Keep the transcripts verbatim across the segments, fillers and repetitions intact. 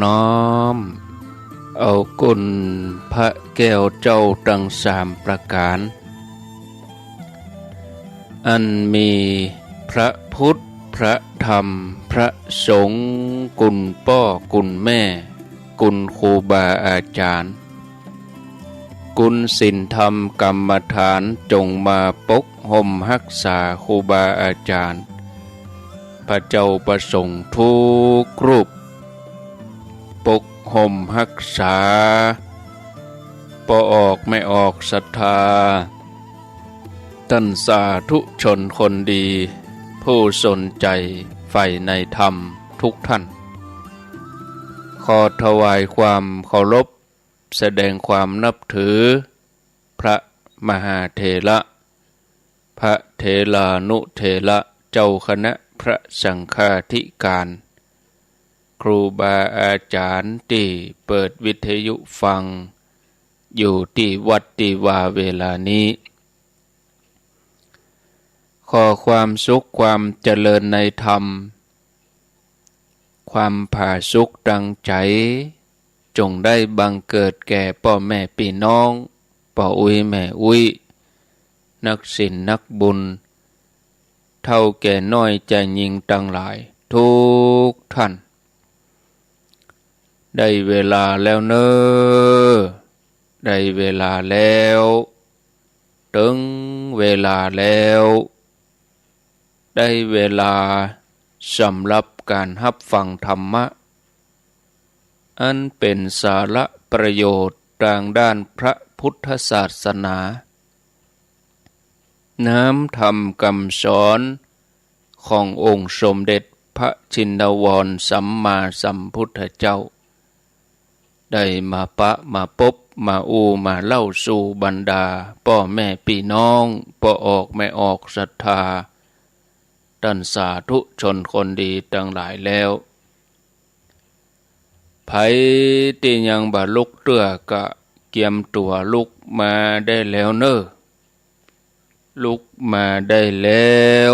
น้อมเอาคุณพระแก้วเจ้าตังสามประก๋าน อันมีพระพุทธ พระธรรม พระสงฆ์ คุณป้อคุณแม่ คุณครูบาอาจ๋ารย์ คุณศีลธรรมกรรมฐาน จงมาปกฮ่มฮักษาครูบาอาจ๋ารย์ พระเจ้าพระสงฆ์กู้รูป ปกฮ่มฮักษาป้อออกแม่ออกศรัทธา ต้านสาธุชนคนดี ผู้สนใจ๋ใฝ่ในธรรมทุกท่าน ขอถวายความเคารพ แสดงความนับถือ พระมหาเถระ พระเถรานุเถระ เจ้าคณะพระสังฆาธิการ ครูบาอาจ๋ารย์ตี้เปิดวิทยุฟังอยู่ตี้วัดตี้วาเวลานี้ ขอความสุขความเจริญในธรรม ความผาสุกตังใจ๋ จงได้บังเกิดแก่ป้อแม่ปี้น้อง ป้ออุ๊ยแม่อุ๊ย นักศีลนักบุญ เฒ่าแก่น้อยจายญิงตังหลายกู้ท่าน ได้เวลาแล้วเน่อ ได้เวลาแล้ว เถิงเวลาแล้ว ได้เวลาสำหรับก๋านฮับฟังธรรมะ อันเป๋นสาระประโยชน์ตางด้านพระพุทธศาสนา น้ำธรรมกำสอนขององค์สมเด็จพระชินวรสัมมาสัมพุทธเจ้า ได้มาปะมาปบมาอู้มาเล่าสู่บรรดาป้อแม่ปี้น้อง ป้อออกแม่ออกศรัทธา ต้านสาธุชนคนดีตังหลายแล้ว ใผตี้ยังบ่ลุกเตื้อก็เกียมตั๋วลุกมาได้แล้วเน่อ ลุกมาได้แล้ว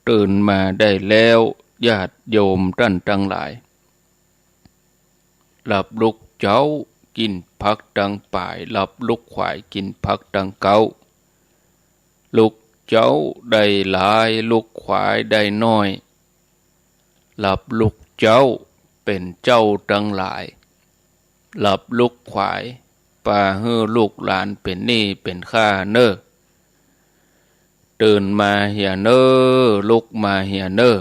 ตื่นมาได้แล้ว ญาติโยมต้านตังหลาย หลับลุกเจ๊ากิ๋นผักตังป๋าย หลับลุกขวายกิ๋นผักตังเก๊า ลุกเจ๊าได้หลาย ลุกขวายได้น้อย หลับลุกเจ๊าเป๋นเจ้าตังหลาย หลับลุกขวายปาหื้อลูกหลานเป๋นหนี้เป๋นข้าเน่อ ตื่นมาเหียเน่อ ลุกมาเหียเน่อ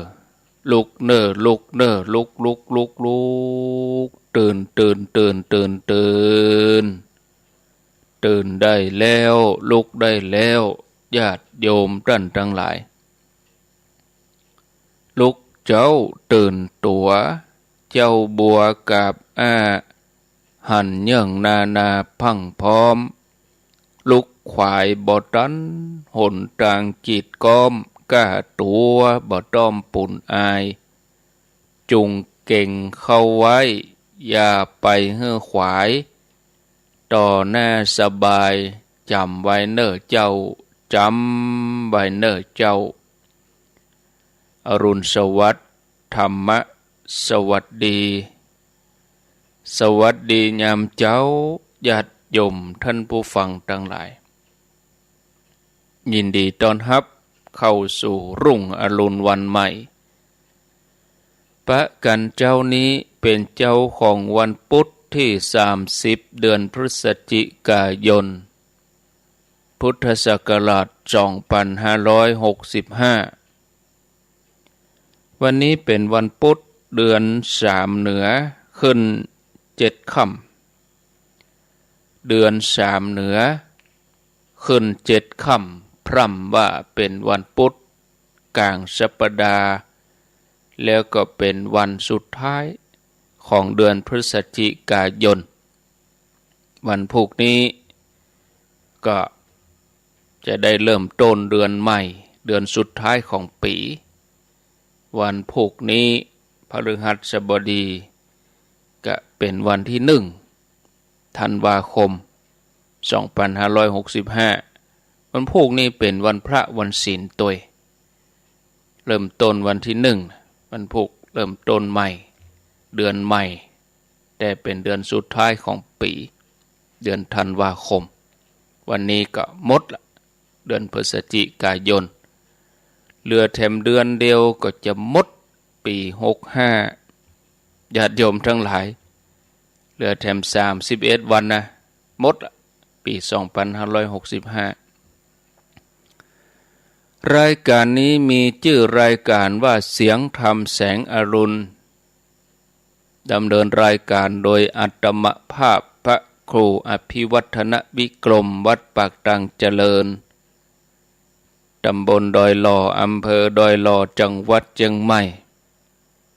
ลุกเน่อ ลุกเน่อ ลุก ลุก ลุก ลุก ตื่น ตื่น ตื่น ตื่น ตื่น ตื่นได้แล้ว ลุกได้แล้ว ญาติโยมต้านตังหลาย ลุกเจ๊าตื่นตั๋ว เจ๊าบัวกาบอ้า หันเยิ่งนานาพรั่งพร้อม ลุกขวายบ่ตัน หนตางกีดก๊อม ก้าตั๋วบ่ต้องปูนอาย จุ่งเก๋งเข้าไว้ อย่าไปหื้อขวาย ต่อหน้าสบาย จ๋ำไว้เน่อเจ้า จ๋ำไว้เน่อเจ้า อรุณสวัสดิ์ ธรรมะสวัสดี สวัสดียามเจ๊า ญาติโยมต้านผู้ฟังตังหลาย ยินดีต้อนฮับเข้าสู่รุ่งอรุณวันใหม่ ประก๋านเจ๊านี้เป๋นเจ๊าของวันปุ๊ดตี้สามสิบ เดือนพฤศจิกายน พุทธศักราชสองพันห้าร้อยหกสิบห้า วันนี้เป๋นวันปุ๊ด เดือนสามเหนือ ขึ้นเจ็ดค่ำ เดือนสามเหนือ ขึ้นเจ็ดค่ำ พร่ำว่าเป๋นวันปุ๊ด ก๋างสัปดาห์ แล้วก็เป๋นวันสุดท้ายของเดือนพฤศจิกายน วันพูกนี้ก็จะได้เริ่มต้นเดือนใหม่ เดือนสุดท้ายของปี๋ วันพูกนี้พฤหัสบดี ก็เป๋นวันตี้หนึ่งธันวาคมสองพันห้าร้อยหกสิบห้า วันพูกนี้เป๋นวันพระวันศีลตวย เริ่มต้นวันตี้หนึ่ง วันพูกเริ่มต้นใหม่ เดือนใหม่ แต่เป๋นเดือนสุดท้ายของปี๋ เดือนธันวาคม วันนี้ก็หมดละ เดือนพฤศจิกายน เหลือแถมเดือนเดียวก็จะหมดปี๋หกห้า ญาติโยมตังหลาย เหลือแถมสามสิบเอ็ดวันนะ หมดละ ปี๋สองพันห้าร้อยหกสิบห้า รายการนี้มีจื้อรายการว่าเสียงธรรมแสงอรุณ ดำเนินรายการโดยอาตมาภาพพระครูอภิวัฒนวิกรม วัดปากตังเจริญ ตำบลดอยหล่อ อำเภอดอยหล่อ จังหวัดเจียงใหม่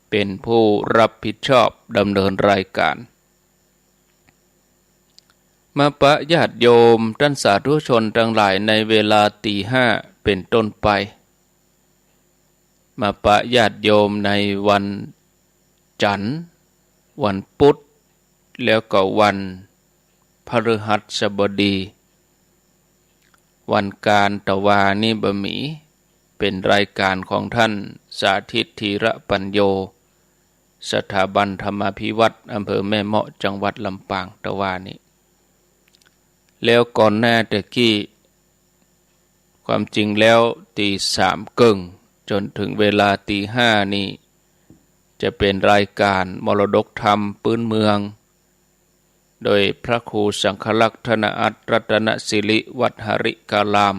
เป๋นผู้รับผิดชอบดำเนินรายการ มาปะญาติโยมต้านสาธุชนตังหลายในเวลาตี๋ห้าเป๋นต้นไป มาปะญาติโยมในวันจันทร์ วันพุธ แล้วก็วันพฤหัสบดี วันก๋านตะวานี้บ่มี เป๋นรายการของท่านสาธิต ธีระปัญโญ สถาบันธรรมาภิวัฒน์ อำเภอแม่เมาะ จังหวัดลำปาง ตะวานี้ แล้วก่อนหน้าตะกี้ ความจริงแล้วตี๋สามเกิ่งจ๋นเถิงเวลาตี๋ห้านี้ จะเป๋นรายการมรดกธรรมปื๊นเมือง โดยพระครูสังฆลักษณ์ ธนอัตถรัตนสิริ วัดหริการาม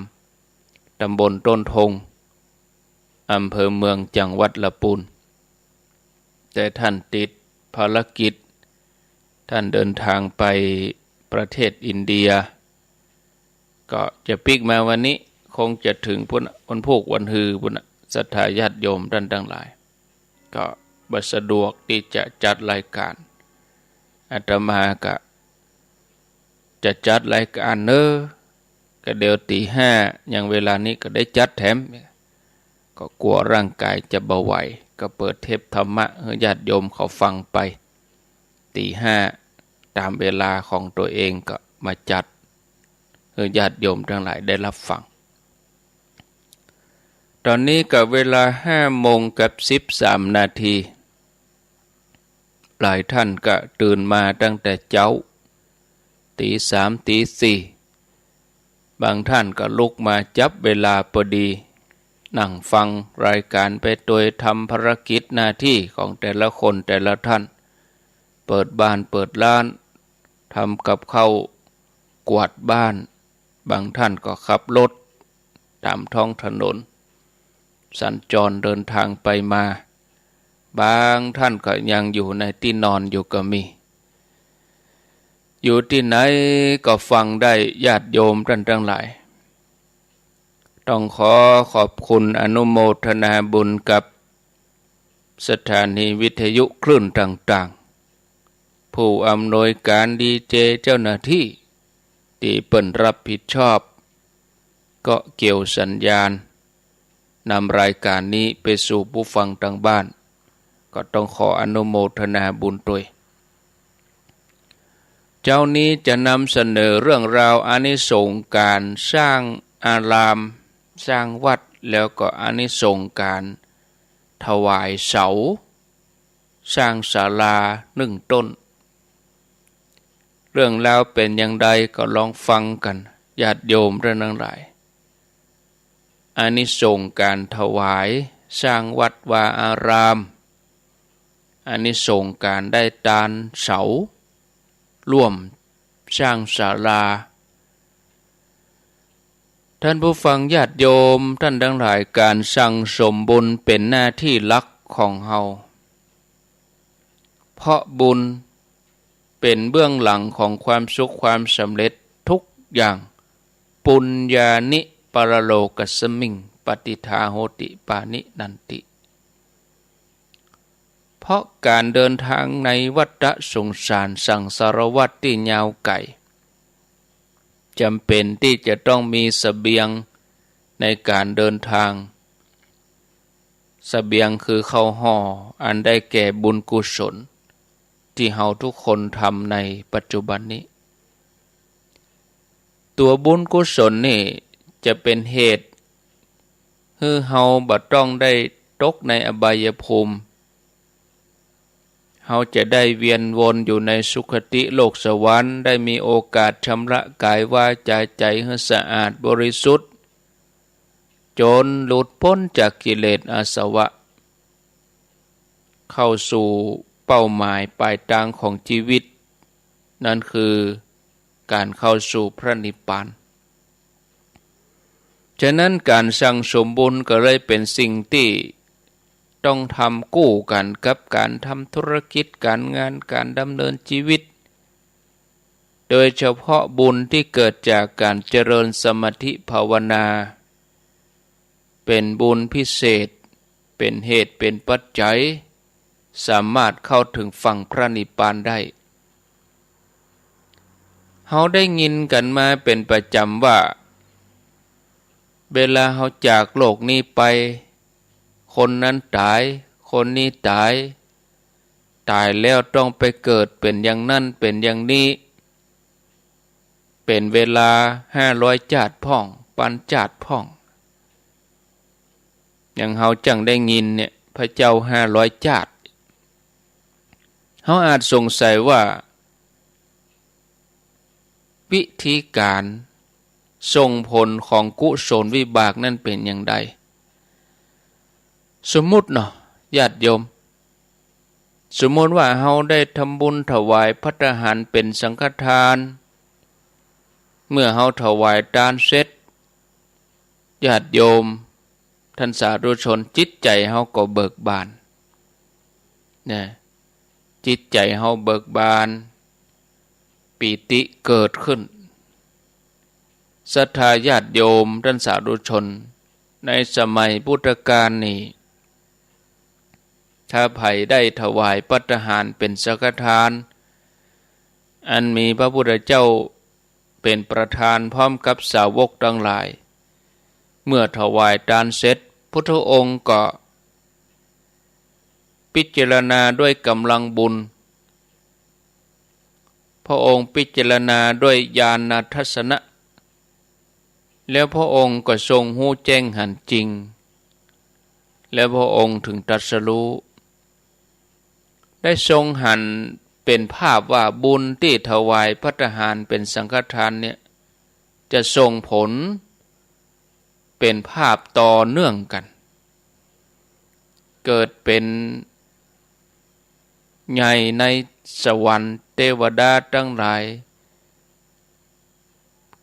ตำบลต้นทง อำเภอเมือง จังหวัดละปูน แต่ท่านติดภารกิจ ท่านเดินทางไปประเทศอินเดีย ก็จะปิ๊กมาวันนี้ คงจะเถิงพุ้น วันพูกวันฮือพุ้นน่ะ ศรัทธาญาติโยมต้านตังหลาย ก็บ่สะดวกตี้จะจัดรายการ อาตมาก็จะจัดรายการเน่อ ก็เดี๋ยวตี๋ห้า ยังเวลานี้ก็ได้จัดแถม ก็กั๋วร่างก๋ายจะบ่ไหว ก็เปิดเทปธรรมะหื้อญาติโยมเขาฟังไป ตี๋ห้า ต๋ามเวลาของตั๋วเองก็มาจัด หื้อญาติโยมตังหลายได้ฮับฟัง ต๋อนนี้ก็เวลาห้าโมงกับสิบสามนาที หลายต้านก็ตื่นมาตั้งแต่เจ๊า ตี๋สาม ตี๋สี่ บางต้านก็ลุกมาจับเวลาปอดี นั่งฟังรายการไปตวย ทำภารกิจหน้าตี้ของแต่ละคนแต่ละต้าน เปิดบ้านเปิดฮ้าน ทำกับข้าว กวาดบ้าน บางต้านก็ขับรถต๋ามท้องถนน สัญจรเดินทางไปมา บางต้านก็ยังอยู่ในตี้นอนอยู่ก็มี อยู่ตี้ไหนก็ฟังได้ ญาติโยมต้านตังหลาย ต้องขอขอบคุณอนุโมทนาบุญกับสถานีวิทยุคลื่นต่างๆ ผู้อำนวยการ ดีเจ เจ้าหน้าตี้ ตี้เปิ้นฮับผิดชอบ ก็เกี่ยวสัญญาณ นำรายการนี้ไปสู่ผู้ฟังตางบ้าน ก็ต้องขออนุโมทนาบุญตวย เจ๊านี้จะนำเสนอเรื่องราวอานิสงส์ก๋านสร้างอาราม สร้างวัด แล้วก็อานิสงส์ก๋านถวายเสา สร้างศาลานึ่งต้น เรื่องราวเป๋นอย่างใดก็ลองฟังกั๋น ญาติโยมต้านตังหลาย อานิสงส์ก๋านถวายสร้างวัดวาอาราม อานิสงส์ก๋านได้ตานเสา ร่วมสร้างศาลา ต้านผู้ฟังญาติโยมต้านตังหลาย ก๋านสั่งสมบุญเป๋นหน้าตี้หลักของเฮา เพราะบุญเป๋นเบื้องหลังของความสุขความสำเร็จทุกอย่าง ปุญญานิ ปรโลกัสมิง ปะติฏฐาโหติ ปาณินันติ เพราะก๋านเดินทางในวัฏฏะสงสารสังสารวัฏตี้ยาวไก๋ จ๋ำเป๋นตี้จะต้องมีเสบียงในก๋านเดินทาง เสบียงคือข้าวห่อ อันได้แก่บุญกุศล ตี้เฮาทุกคนทำในปัจจุบันนี้ ตั๋วบุญกุศลนี่จะเป๋นเหตุหื้อเฮาบ่ต้องได้ตกในอบายภูมิ เฮาจะได้เวียนวนอยู่ในสุคติโลกสวรรค์ ได้มีโอกาสชำระกายวาจาใจ๋หื้อสะอาดบริสุทธิ์ จ๋นหลุดป๊นจากกิเลสอาสวะ เข้าสู่เป้าหมายปลายตางของจีวิต นั้นคือก๋านเข้าสู่พระนิพพาน ฉะนั้นก๋านสั่งสมบุญก็เลยเป๋นสิ่งตี้ต้องทำกู้กั๋นกับก๋านทำธุรกิจก๋านงาน ก๋านดำเนินจีวิต โดยเฉพาะบุญตี้เกิดจากก๋านเจริญสมาธิภาวนา เป๋นบุญพิเศษ เป๋นเหตุเป๋นปัจจัย สามารถเข้าเถิงฝั่งพระนิพพานได้ เฮาได้ยินกั๋นมาเป๋นประจ๋ำว่า เวลาเฮาจากโลกนี้ไป คนนั้นต๋าย คนนี้ต๋าย ต๋ายแล้วต้องไปเกิดเป๋นอย่างนั้นเป๋นอย่างนี้ เป๋นเวลาห้าร้อยจ๊าดพ่อง ปันจ๊าดพ่อง อย่างเฮาจั่งได้ยินเนี่ย พระเจ้าห้าร้อยจ๊าด เฮาอาจสงสัยว่า วิธีก๋านส่งผลของกุศลวิบากนั้นเป๋นอย่างใด สมมุติเนาะ ญาติโยม สมมุติว่าเฮาได้ทำบุญถวายภัตตาหารเป๋นสังฆทาน เมื่อเฮาถวายตานเสร็จ ญาติโยม ต้านสาธุชน จิตใจ๋เฮาก็เบิกบาน นะ จิตใจ๋เฮาเบิกบาน ปีติเกิดขึ้น ศรัทธาญาติโยม ต้านสาธุชน ในสมัยพุทธกาลนี่ ถ้าใผได้ถวายภัตตาหารเป๋นสังฆทาน อันมีพระพุทธเจ้าเป๋นประธานพร้อมกับสาวกตังหลาย เมื่อถวายตานเสร็จ พุทธองค์ก็พิจารณาด้วยก๋ำลังบุญ พระองค์พิจารณาด้วยญาณทัศนะ แล้วพระองค์ก็ทรงฮู้แจ้งหันจริง แล้วพระองค์เถิงตรัสรู้ ได้ทรงหันเป๋นภาพว่าบุญตี้ถวายภัตตาหารเป๋นสังฆทานเนี่ย จะส่งผลเป๋นภาพต่อเนื่องกั๋น เกิดเป๋นใหญ่ในสวรรค์ เตวดาตังหลาย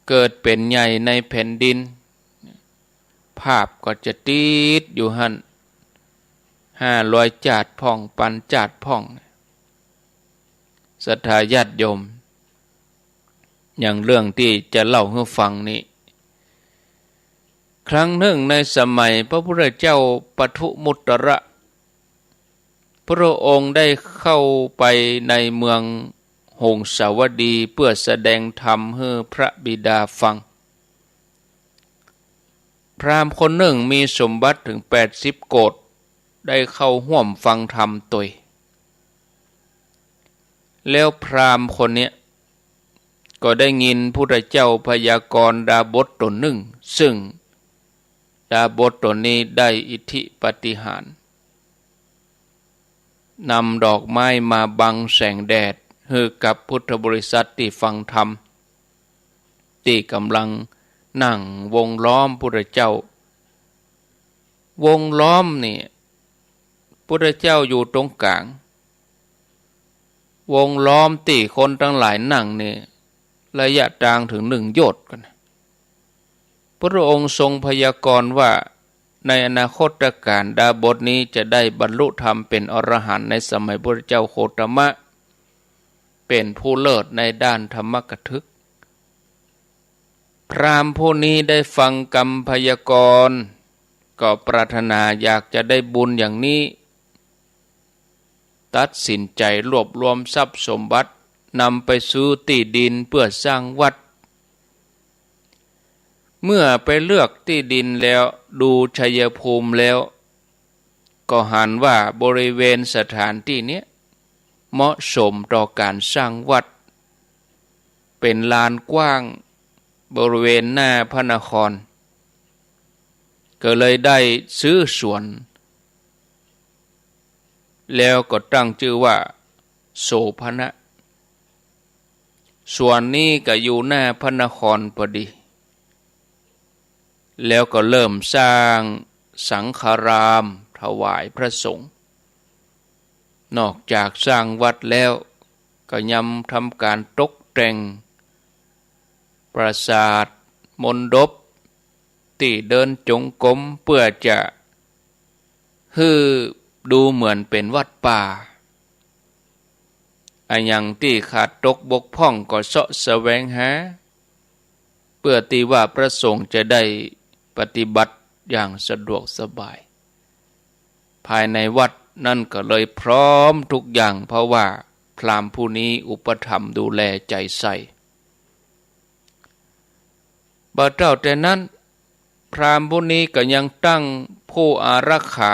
เกิดเป๋นใหญ่ในแผ่นดิน ภาพก็จะติดอยู่หั้น ห้าร้อยจ๊าดพ่อง ปันจ๊าดพ่อง ศรัทธาญาติโยม อย่างเรื่องตี้จะเล่าหื้อฟังนี้ ครั้งนึ่งในสมัยพระพุทธเจ้าปทุมุตตระ พระองค์ได้เข้าไปในเมืองหงสาวดี เพื่อแสดงธรรมหื้อพระบิดาฟัง พราหมณ์คนนึ่งมีสมบัติเถิงแปดสิบโกฏ ได้เข้าฮ่วมฟังธรรมตวย แล้วพราหมณ์คนเนี้ย ก็ได้ยินพุทธเจ้าพยากรณ์ดาบสต๋นนึ่ง ซึ่งดาบสต๋นนี้ได้อิทธิปาฏิหาริย์ นำดอกไม้มาบังแสงแดด หื้อกับพุทธบริษัทตี้ฟังธรรม ตี้ก๋ำลังนั่งวงล้อมพุทธเจ้า วงล้อมนี่ พุทธเจ้าอยู่ตรงก๋าง วงล้อมตี้คนตังหลายนั่งนี่ ระยะตางเถิงหนึ่งโยชน์กั๋นนะ พุทธองค์ทรงพยากรณ์ว่า ในอนาคตกาลดาบสนี้จะได้บรรลุธรรมเป๋นอรหันต์ในสมัยพุทธเจ้าโคตมะ เป๋นผู้เลิศในด้านธรรมกถึก พราหมณ์ผู้นี้ได้ฟังกำพยากรณ์ ก็ปรารถนาอยากจะได้บุญอย่างนี้ ตัดสินใจ๋รวบรวมทรัพย์สมบัติ นำไปซื้อตี้ดินเพื่อสร้างวัด เมื่อไปเลือกตี้ดินแล้ว ดูชัยภูมิแล้ว ก็หันว่าบริเวณสถานตี้เนี้ย เหมาะสมต่อก๋านสร้างวัด เป๋นลานกว้างบริเวณหน้าพระนคร ก็เลยได้ซื้อสวน แล้วก็ตั้งจื้อว่า โสภณะ ส่วนนี้ก็อยู่หน้าพระนครพอดี แล้วก็เริ่มสร้างสังฆารามถวายพระสงฆ์ นอกจากสร้างวัดแล้ว ก็ยังทำก๋านตกแต่งปราสาทมณฑป ตี้เดินจงกรม เปื้อจะหื้อดูเหมือนเป๋นวัดป่า อะหยังตี้ขาดตกบกพร่องก็เซาะแสวงหา เปื้อตี้ว่าพระสงฆ์จะได้ปฏิบัติอย่างสะดวกสบาย ภายในวัดนั้นก็เลยพร้อมทุกอย่าง เพราะว่าพราหมณ์ผู้นี้อุปถัมภ์ดูแลใจ๋ใส่ บ่เต้าแต่นั้น พราหมณ์ผู้นี้ก็ยังตั้งผู้อารักขา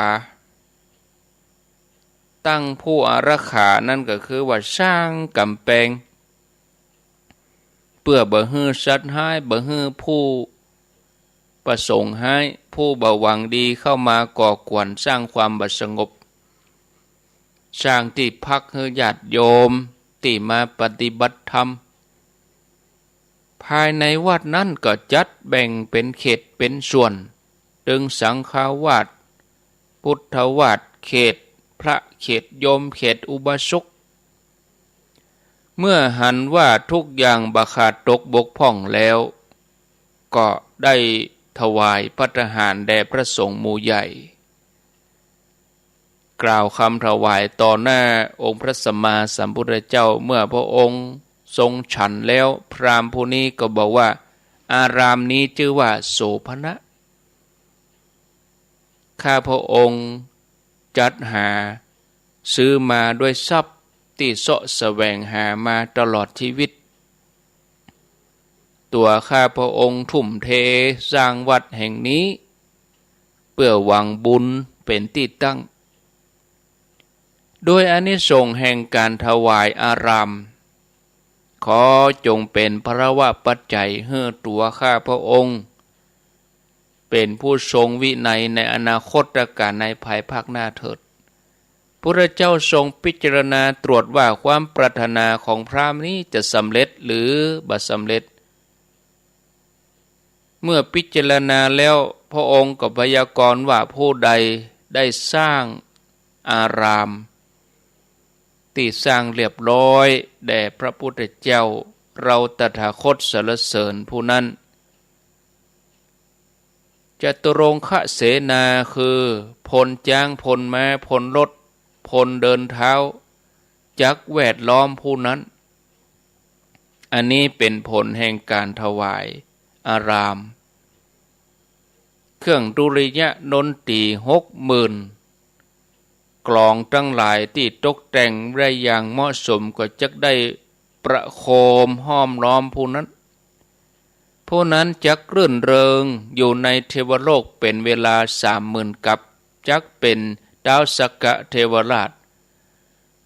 ตั้งผู้อารักขานั้นก็คือว่าสร้างก๋ำแปง เปื้อบ่หื้อสัตว์ฮ้าย บ่หื้อผู้ประสงค์ฮ้าย ผู้บ่หวังดีเข้ามาก่อกวนสร้างความบ่สงบ สร้างตี้พักหื้อญาติโยมตี้มาปฏิบัติธรรม ภายในวัดนั้นก็จัดแบ่งเป๋นเขตเป๋นส่วน ตึงสังฆวาส พุทธวาส เขตพระ เขตโยม เขตอุบาสก เมื่อหันว่าทุกอย่างบ่ขาดตกบกพร่องแล้ว ก็ได้ถวายภัตตาหารแด่พระสงฆ์หมู่ใหญ่ กล่าวคำถวายต่อหน้าองค์พระสัมมาสัมพุทธเจ้า เมื่อพระองค์ทรงฉันแล้ว พราหมณ์ผู้นี้ก็บอกว่า อารามนี้จื้อว่าโสภณะ ข้าพระองค์จัดหาซื้อมาด้วยทรัพย์ตี้เซาะแสวงหามาตลอดชีวิต ตั๋วข้าพระองค์ทุ่มเทสร้างวัดแห่งนี้ เปื้อหวังบุญเป๋นตี้ตั้ง โดยอานิสงส์แห่งก๋านถวายอาราม ขอจงเป๋นพลวปัจจัยหื้อตั๋วข้าพระองค์ เป๋นผู้ทรงวินัยในอนาคตกาลในภายภาคหน้าเถิด พุทธเจ้าทรงพิจารณาตรวจว่าความปรารถนาของพราหมณ์นี้จะสำเร็จหรือบ่สำเร็จ เมื่อพิจารณาแล้ว พระองค์ก็พยากรณ์ว่า ผู้ใดได้สร้างอารามตี้สร้างเรียบร้อยแด่พระพุทธเจ้า เราตถาคตสรรเสริญผู้นั้น จตุรงคเสนาคือพลจ๊าง พลม้า พลรถ พลเดินเท้า จักแวดล้อมผู้นั้น อันนี้เป๋นผลแห่งก๋านถวายอาราม เครื่องดุริยะดนตรีหกหมื่น กลองตังหลายตี้ตกแต่งได้อย่างเหมาะสมก็จักได้ประโคมห้อมล้อมผู้นั้น ผู้นั้นจักรื่นเริงอยู่ในเทวโลกเป๋นเวลาสามหมื่นกัป จักเป๋นต๊าวสักกะเทวราช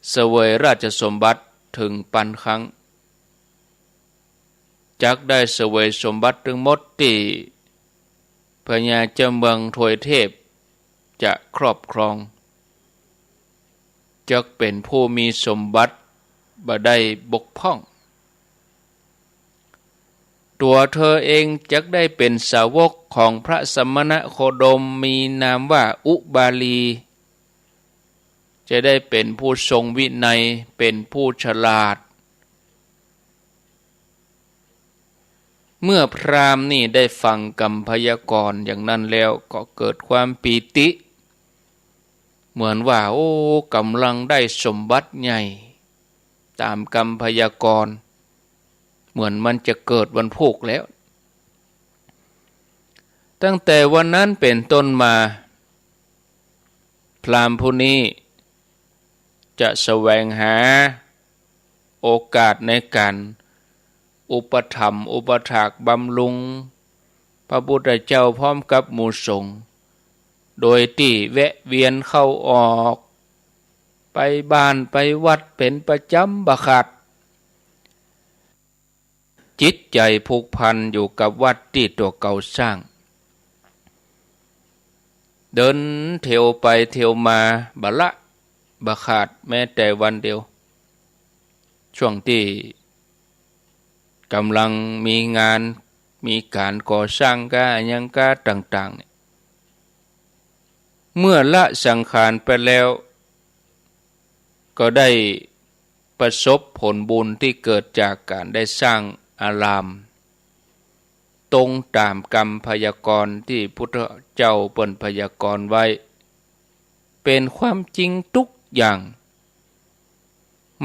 เสวยราชสมบัติเถิงปันครั้ง จักได้เสวยสมบัติตึงหมดตี้พญาเจ้าเมืองทวยเทพจะครอบครอง จักเป๋นผู้มีสมบัติบ่ได้บกพร่อง ตั๋วเธอเองจักได้เป๋นสาวกของพระสมณโคดม มีนามว่าอุบาลี จะได้เป๋นผู้ทรงวินัย เป๋นผู้ฉลาด เมื่อพราหมณ์นี่ได้ฟังกำพยากรณ์อย่างนั้นแล้วก็เกิดความปีติ เหมือนว่า โอ้ ก๋ำลังได้สมบัติใหญ่ ต๋ามกำพยากรณ์ เหมือนมันจะเกิดวันพูกแล้ว ตั้งแต่วันนั้นเป๋นต้นมา พราหมณ์ผู้นี้จะแสวงหาโอกาสในก๋านอุปถัมภ์อุปถากบำรุงพระพุทธเจ้าพร้อมกับหมู่สงฆ์ โดยตี้แวะเวียนเข้าออก ไปบ้านไปวัดเป๋นประจ๋ำบ่ขาด จิตใจ๋ผูกพันอยู่กับวัดตี้ตั๋วเก่าสร้าง เดินเที่ยวไปเที่ยวมาบ่ละบ่ขาดแม้แต่วันเดียว ช่วงตี้ก๋ำลังมีงาน มีก๋านก่อสร้างก้าอะหยังก้าต่างๆ เนี่ย เมื่อละสังขารไปแล้ว ก็ได้ประสบผลบุญตี้เกิดจากก๋านได้สร้างอาราม ตรงต๋ามกำพยากรณ์ตี้พุทธเจ้าเปิ้นพยากรณ์ไว้ เป๋นความจริงตุ๊กอย่าง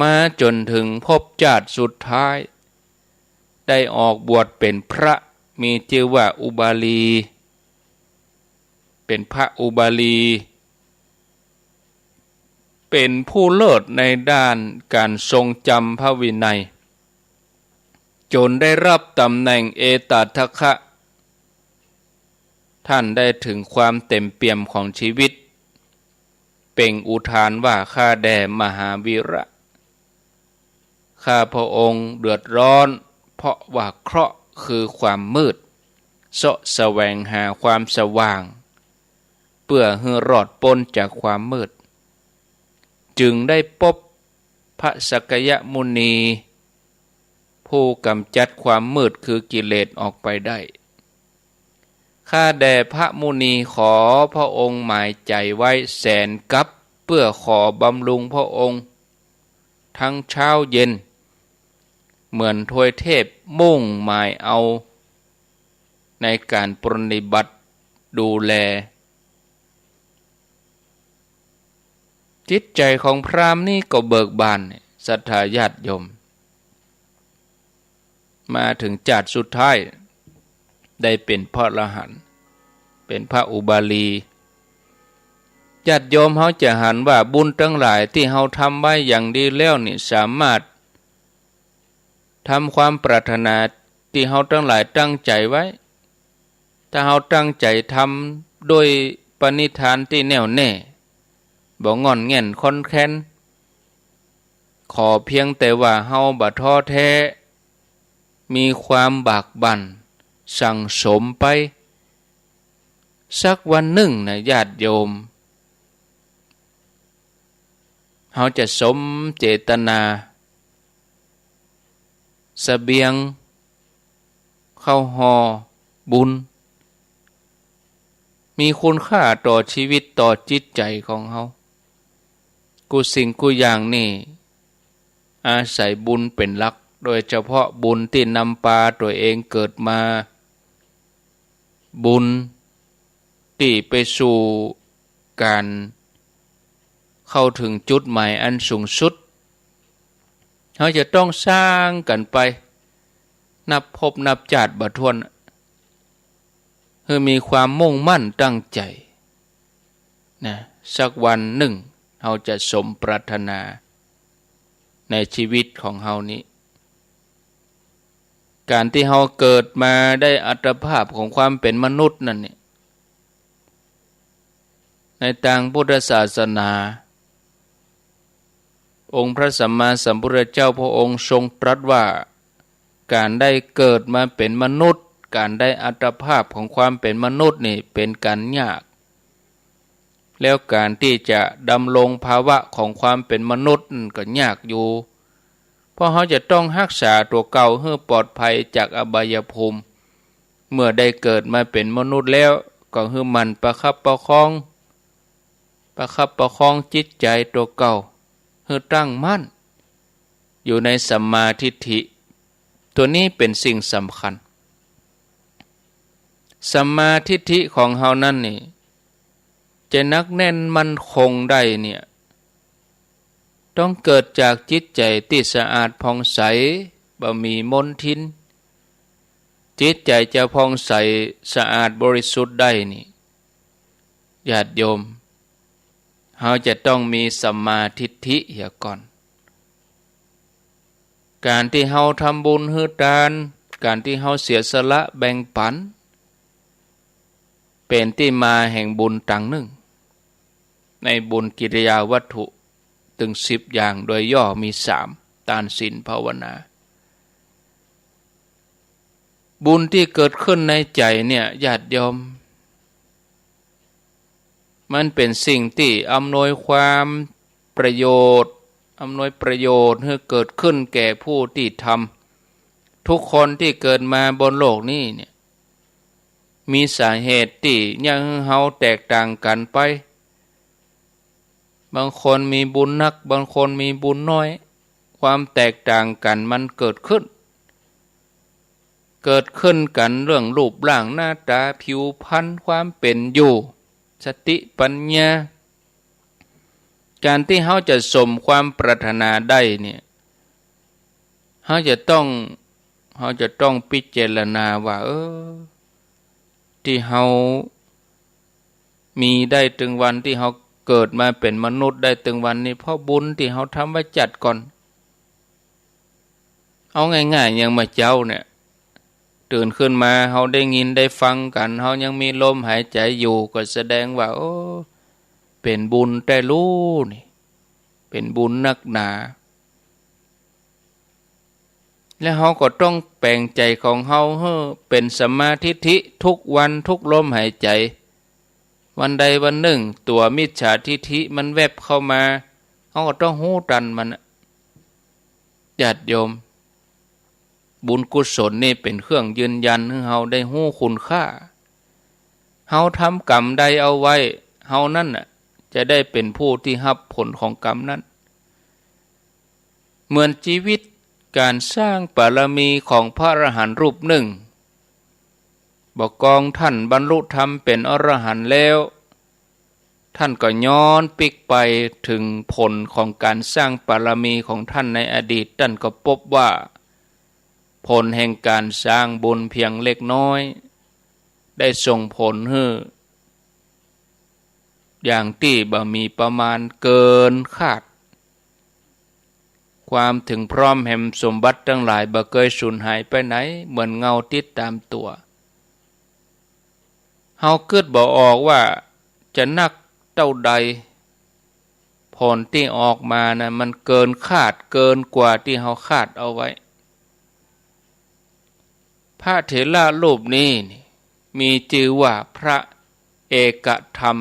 มาจ๋นเถิงภพจาติสุดท้าย ได้ออกบวชเป๋นพระ มีจื้อว่าอุบาลี เป๋นพระอุบาลี เป๋นผู้เลิศในด้านก๋านทรงจ๋ำพระวินัย จ๋นได้ฮับต๋ำแหน่งเอตาทคะ ต้านได้เถิงความเต๋มเปี่ยมของจีวิต เปล่งอุทานว่า ข้าแด่มหาวีระ ข้าพระองค์เดือดร้อน เพราะว่าเคราะห์คือความมืด เซาะแสวงหาความสว่าง เปื้อหื้อรอดป๊นจากความมืด จึงได้ปบพระสักยมุนี ผู้ก๋ำจัดความมืดคือกิเลสออกไปได้ ข้าแด่พระมุนี ขอพระองค์หมายใจ๋ไว้แสนกัป เปื้อขอบำรุงพระองค์ ตึงเช้าเย็น เหมือนทวยเทพมุ่งหมายเอาในก๋านปรนนิบัติดูแล จิตใจ๋ของพราหมณ์นี้ก็เบิกบาน ศรัทธาญาติโยม มาเถิงจาติสุดท้าย ได้เป๋นพระอรหันต์ เป๋นพระอุบาลี ญาติโยมเฮาจะหันว่าบุญตังหลายตี้เฮาทำไว้อย่างดีแล้วนี่ สามารถทำความปรารถนาตี้เฮาตังหลายตั้งใจ๋ไว้ ถ้าเฮาตั้งใจ๋ทำโดยปณิธานตี้แน่วแน่ บ่ง่อนแง่นคลอนแคลน ขอเพียงแต่ว่าเฮาบ่ท้อแท้ มีความบากบั่นสั่งสมไป สักวันนึ่งนะญาติโยม เฮาจะสมเจตนา เสบียง ข้าวห่อบุญ มีคุณค่าต่อจีวิตต่อจิตใจ๋ของเฮา กู้สิ่งกู้อย่างนี่ อาศัยบุญเป๋นหลัก โดยเฉพาะบุญตี้นำปาตั๋วเองเกิดมา บุญตี้ไปสู่ก๋านเข้าเถิงจุดหมายอันสูงสุด เฮาจะต้องสร้างกั๋นไป นับภพนับจาติบ่ถ้วน หื้อมีความมุ่งมั่นตั้งใจ๋ นะ สักวันนึ่งเฮาจะสมปรารถนาในจีวิตของเฮานี้ ก๋านตี้เฮาเกิดมาได้อัตภาพของความเป๋นมนุษย์นั่นเนี่ย ในตางพุทธศาสนา องค์พระสัมมาสัมพุทธเจ้าพระองค์ทรงตรัสว่า ก๋านได้เกิดมาเป๋นมนุษย์ ก๋านได้อัตภาพของความเป๋นมนุษย์นี่เป๋นก๋านยาก แล้วก๋านตี้จะดำรงภาวะของความเป๋นมนุษย์นั่นก็ยากอยู่ เพราะเฮาจะต้องฮักษาตั๋วเก่าหื้อปลอดภัยจากอบายภูมิ เมื่อได้เกิดมาเป๋นมนุษย์แล้ว ก็หื้อหมั่นประคับประคอง ประคับประคองจิตใจ๋ตั๋วเก่า หื้อตั้งมั่นอยู่ในสัมมาทิฏฐิ ตั๋วนี้เป๋นสิ่งสำคัญ สัมมาทิฏฐิของเฮานั้นนี่ จะหนักแน่นมั่นคงได้เนี่ย ต้องเกิดจากจิตใจ๋ตี้สะอาดผ่องใส บ่มีมลทิน จิตใจ๋จะผ่องใสสะอาดบริสุทธิ์ได้นี่ ญาติโยม เฮาจะต้องมีสัมมาทิฏฐิเหียก่อน ก๋านตี้เฮาทำบุญหื้อตาน ก๋านตี้เฮาเสียสละแบ่งปั๋น เป๋นตี้มาแห่งบุญตางนึ่ง ในบุญกิริยาวัตถุตึงสิบอย่าง โดยย่อมีสาม ตาน ศีล ภาวนา บุญตี้เกิดขึ้นในใจ๋เนี่ย ญาติโยม มันเป๋นสิ่งตี้อำนวยความประโยชน์ อำนวยประโยชน์หื้อเกิดขึ้นแก่ผู้ตี้ทำ ทุกคนตี้เกิดมาบนโลกนี้เนี่ย มีสาเหตุตี้เยียะหื้อเฮาแตกต่างกั๋นไป บางคนมีบุญนัก บางคนมีบุญน้อย ความแตกต่างกั๋นมันเกิดขึ้น เกิดขึ้นกั๋นเรื่องรูปร่างหน้าต๋า ผิวพรรณ ความเป๋นอยู่ สติปัญญา ก๋านตี้เฮาจะสมความปรารถนาได้เนี่ย เฮาจะต้อง เฮาจะต้องพิจารณาว่า เออ ตี้เฮามีได้ตึงวัน ตี้เฮาเกิดมาเป๋นมนุษย์ได้ตึงวันนี้ เพราะบุญตี้เฮาทำไว้จัดก่อน เอาง่ายๆ อย่างเมื่อเจ๊าเนี่ย ตื่นขึ้นมา เฮาได้ยินได้ฟังกั๋น เฮายังมีลมหายใจ๋อยู่ ก็แสดงว่า โอ้ เป๋นบุญแต๊ลูนี่ เป๋นบุญนักหนา และเฮาก็ต้องแป๋งใจ๋ของเฮาหื้อเป๋นสัมมาทิฏฐิทุกวันทุกลมหายใจ๋ วันใดวันนึ่ง ตั๋วมิจฉาทิฏฐิมันแว็บเข้ามา เฮาก็ต้องฮู้ตันมันน่ะ ญาติโยม บุญกุศลนี่เป๋นเครื่องยืนยันหื้อเฮาได้ฮู้คุณค่า เฮาทำกรรมใดเอาไว้ เฮานั้นน่ะจะได้เป๋นผู้ตี้ฮับผลของกรรมนั้น เหมือนจีวิตก๋านสร้างบารมีของพระอรหันต์รูปนึ่ง บ่ากองต้านบรรลุธรรมเป๋นอรหันต์แล้ว ต้านก็ย้อนปิ๊กไปเถิงผลของก๋านสร้างบารมีของต้านในอดีต ต้านก็ปบว่า ผลแห่งก๋านสร้างบุญเพียงเล็กน้อย ได้ส่งผลหื้ออย่างตี้บ่มีประมาณ เกินคาด ความเถิงพร้อมแห่งสมบัติตังหลายบ่เกยสูญหายไปไหน เหมือนเงาติดต๋ามตั๋ว เฮากึ๊ดบ่ออกว่าจะนักเต้าใด ผลตี้ออกมานะ มันเกินคาด เกินกว่าตี้เฮาคาดเอาไว้ พระเถระรูปนี้นี่ มีจื้อว่าพระเอกธรรม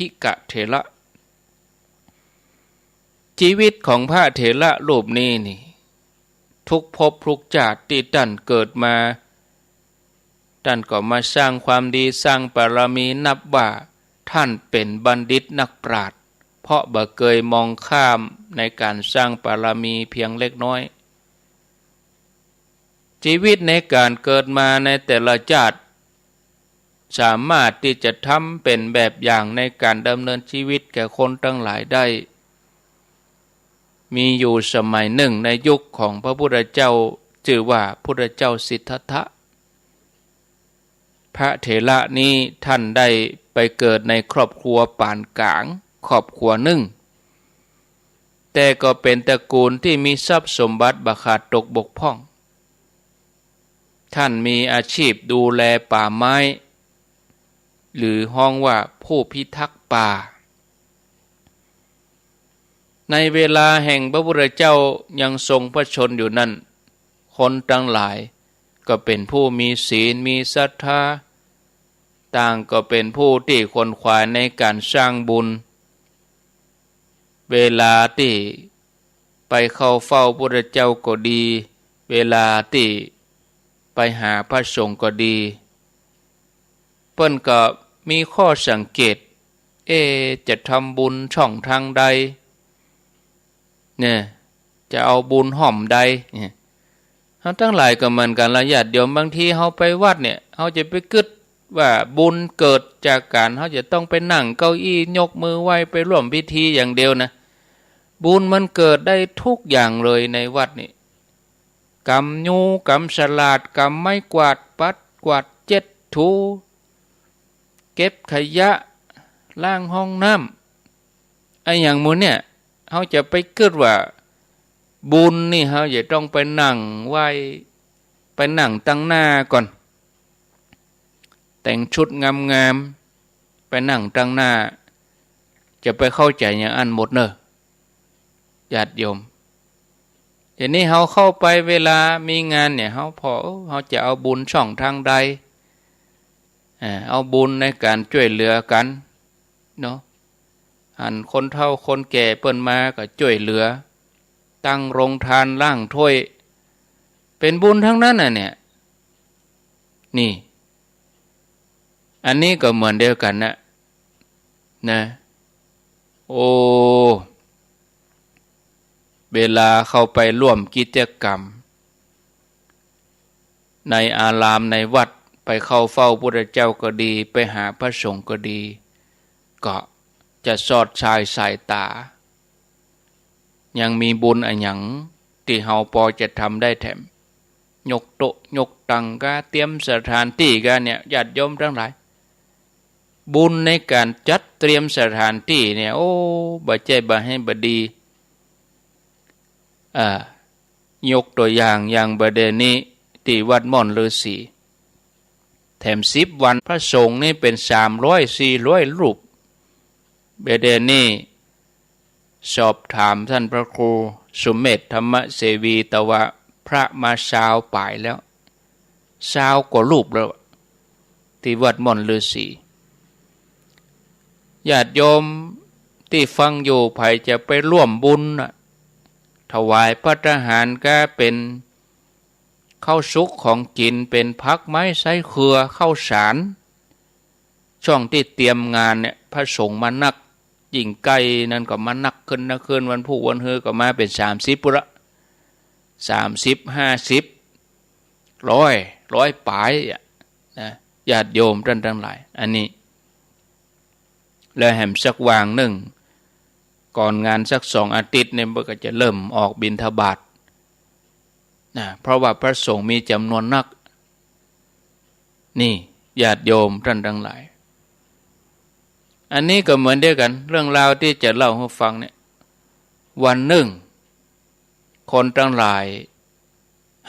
มิกเถระ จีวิตของพระเถระรูปนี้นี่ ทุกภพทุกจาติตี้ต้านเกิดมา ต้านก็มาสร้างความดี สร้างบารมี นับว่าต้านเป๋นบัณฑิตนักปราชญ์ เพราะบ่เกยมองข้ามในก๋านสร้างบารมีเพียงเล็กน้อย จีวิตในก๋านเกิดมาในแต่ละจาติ สามารถตี้จะทำเป๋นแบบอย่างในก๋านดำเนินจีวิตแก่คนตังหลายได้ มีอยู่สมัยนึ่งในยุคของพระพุทธเจ้า จื้อว่าพุทธเจ้าสิทธัตถะ พระเถระนี้ต้านได้ไปเกิดในครอบครัวป๋านก๋างครอบครัวนึ่ง แต่ก็เป๋นตระกูลตี้มีทรัพย์สมบัติบ่ขาดตกบกพร่อง ต้านมีอาชีพดูแลป่าไม้ หรือฮ้องว่าผู้พิทักษ์ป่า ในเวลาแห่งพระพุทธเจ้ายังทรงพระชนม์อยู่นั้น คนตังหลายก็เป๋นผู้มีศีล มีศรัทธา ต่างก็เป๋นผู้ตี้ขวนขวายในก๋านสร้างบุญ เวลาตี้ไปเข้าเฝ้าพุทธเจ้าก็ดี เวลาตี้ไปหาพระสงฆ์ก็ดี เปิ้นก็มีข้อสังเกต เอ๊ะ จะทำบุญช่องตางใด เนี่ย จะเอาบุญฮ่อมใดเนี่ย เฮาตังหลายก็เหมือนกั๋นละญาติโยม บางทีเฮาไปวัดเนี่ย เฮาจะไปกึ๊ดว่าบุญเกิดจากก๋าน เฮาจะต้องไปนั่งเก้าอี้ยกมือไหว้ไปร่วมพิธีอย่างเดียวนะ บุญมันเกิดได้ทุกอย่างเลยในวัดนี่ กำยู กำสลาด กำไม้กวาด ปัดกวาด เจ็ดถู เก็บขยะ ล้างห้องน้ำ อะหยังหมู่เนี่ย เฮาจะไปกึ๊ดว่าบุญนี่ เฮาจะต้องไปนั่งไหว้ ไปนั่งตังหน้าก่อน แต่งชุดงามๆ ไปนั่งตังหน้า จะไปเข้าใจ๋อย่างอั้นหมดเน่อ ญาติโยม เดี๋ยวนี้เฮาเข้าไปเวลามีงานเนี่ย เฮาผ่อ เออ เฮาจะเอาบุญช่องตางใด อ่า เอาบุญในก๋านจ้วยเหลือกั๋นเนาะ หันคนเฒ่าคนแก่เปิ้นมาก็จ้วยเหลือ ตั้งโรงตาน ล้างถ้วย เป๋นบุญตังนั้นน่ะเนี่ย นี่ อันนี้ก็เหมือนเดียวกั๋นนะ นะ โอ้ เวลาเข้าไปร่วมกิจกรรม ในอารามในวัด ไปเข้าเฝ้าพุทธเจ้าก็ดี ไปหาพระสงฆ์ก็ดี ก็จะสอดสายสายต๋า ยังมีบุญอะหยังตี้เฮาปอจะทำได้แถม ยกโต๊ะยกตั๋งกา เตรียมสถานตี้กาเนี่ย ญาติโยมตังหลาย บุญในก๋านจัดเตรียมสถานตี้เนี่ย โอ้ บ่ใจ้บ่าไห้บ่ดี อ่า ยกตั๋วอย่าง อย่างบ่าเดี่ยวนี้ ตี้วัดม่อนฤาษี แถมสิบวัน พระสงฆ์นี่เป๋นสามร้อยสี่ร้อยรูป บ่าเดี่ยวนี้ สอบถามต้านพระครูสุเมธธรรมเสวี ตะว่าพระมาซาวป๋ายแล้ว ซาวกว่ารูปแล้ว ตี้วัดม่อนฤาษี ญาติโยมตี้ฟังอยู่ ใผจะไปร่วมบุญน่ะ ถวายภัตตาหารกา เป๋นข้าวสุกของกิ๋น เป๋นผักไม้ไส้เขือ ข้าวสาร ช่วงตี้เตรียมงานเนี่ย พระสงฆ์มานัก ยิ่งใก้นั้นก็มานักขึ้น นักขึ้น วันพูกวันฮือก็มาเป๋นสามสิบปู้นละ สามสิบ ห้าสิบ ร้อย ร้อยป๋ายอะนะ ญาติโยมต้านตังหลาย อันนี้ แล้วแหมสักวางนึ่ง ก่อนงานสักสองอาทิตย์เนี่ย เปิ้นก็จะเริ่มออกบิณฑบาตนะ เพราะว่าพระสงฆ์มีจ๋ำนวนนัก นี่ ญาติโยมต้านตังหลาย อันนี้ก็เหมือนเดียวกั๋น เรื่องราวตี้จะเล่าหื้อฟังเนี่ย วันนึ่ง คนตังหลาย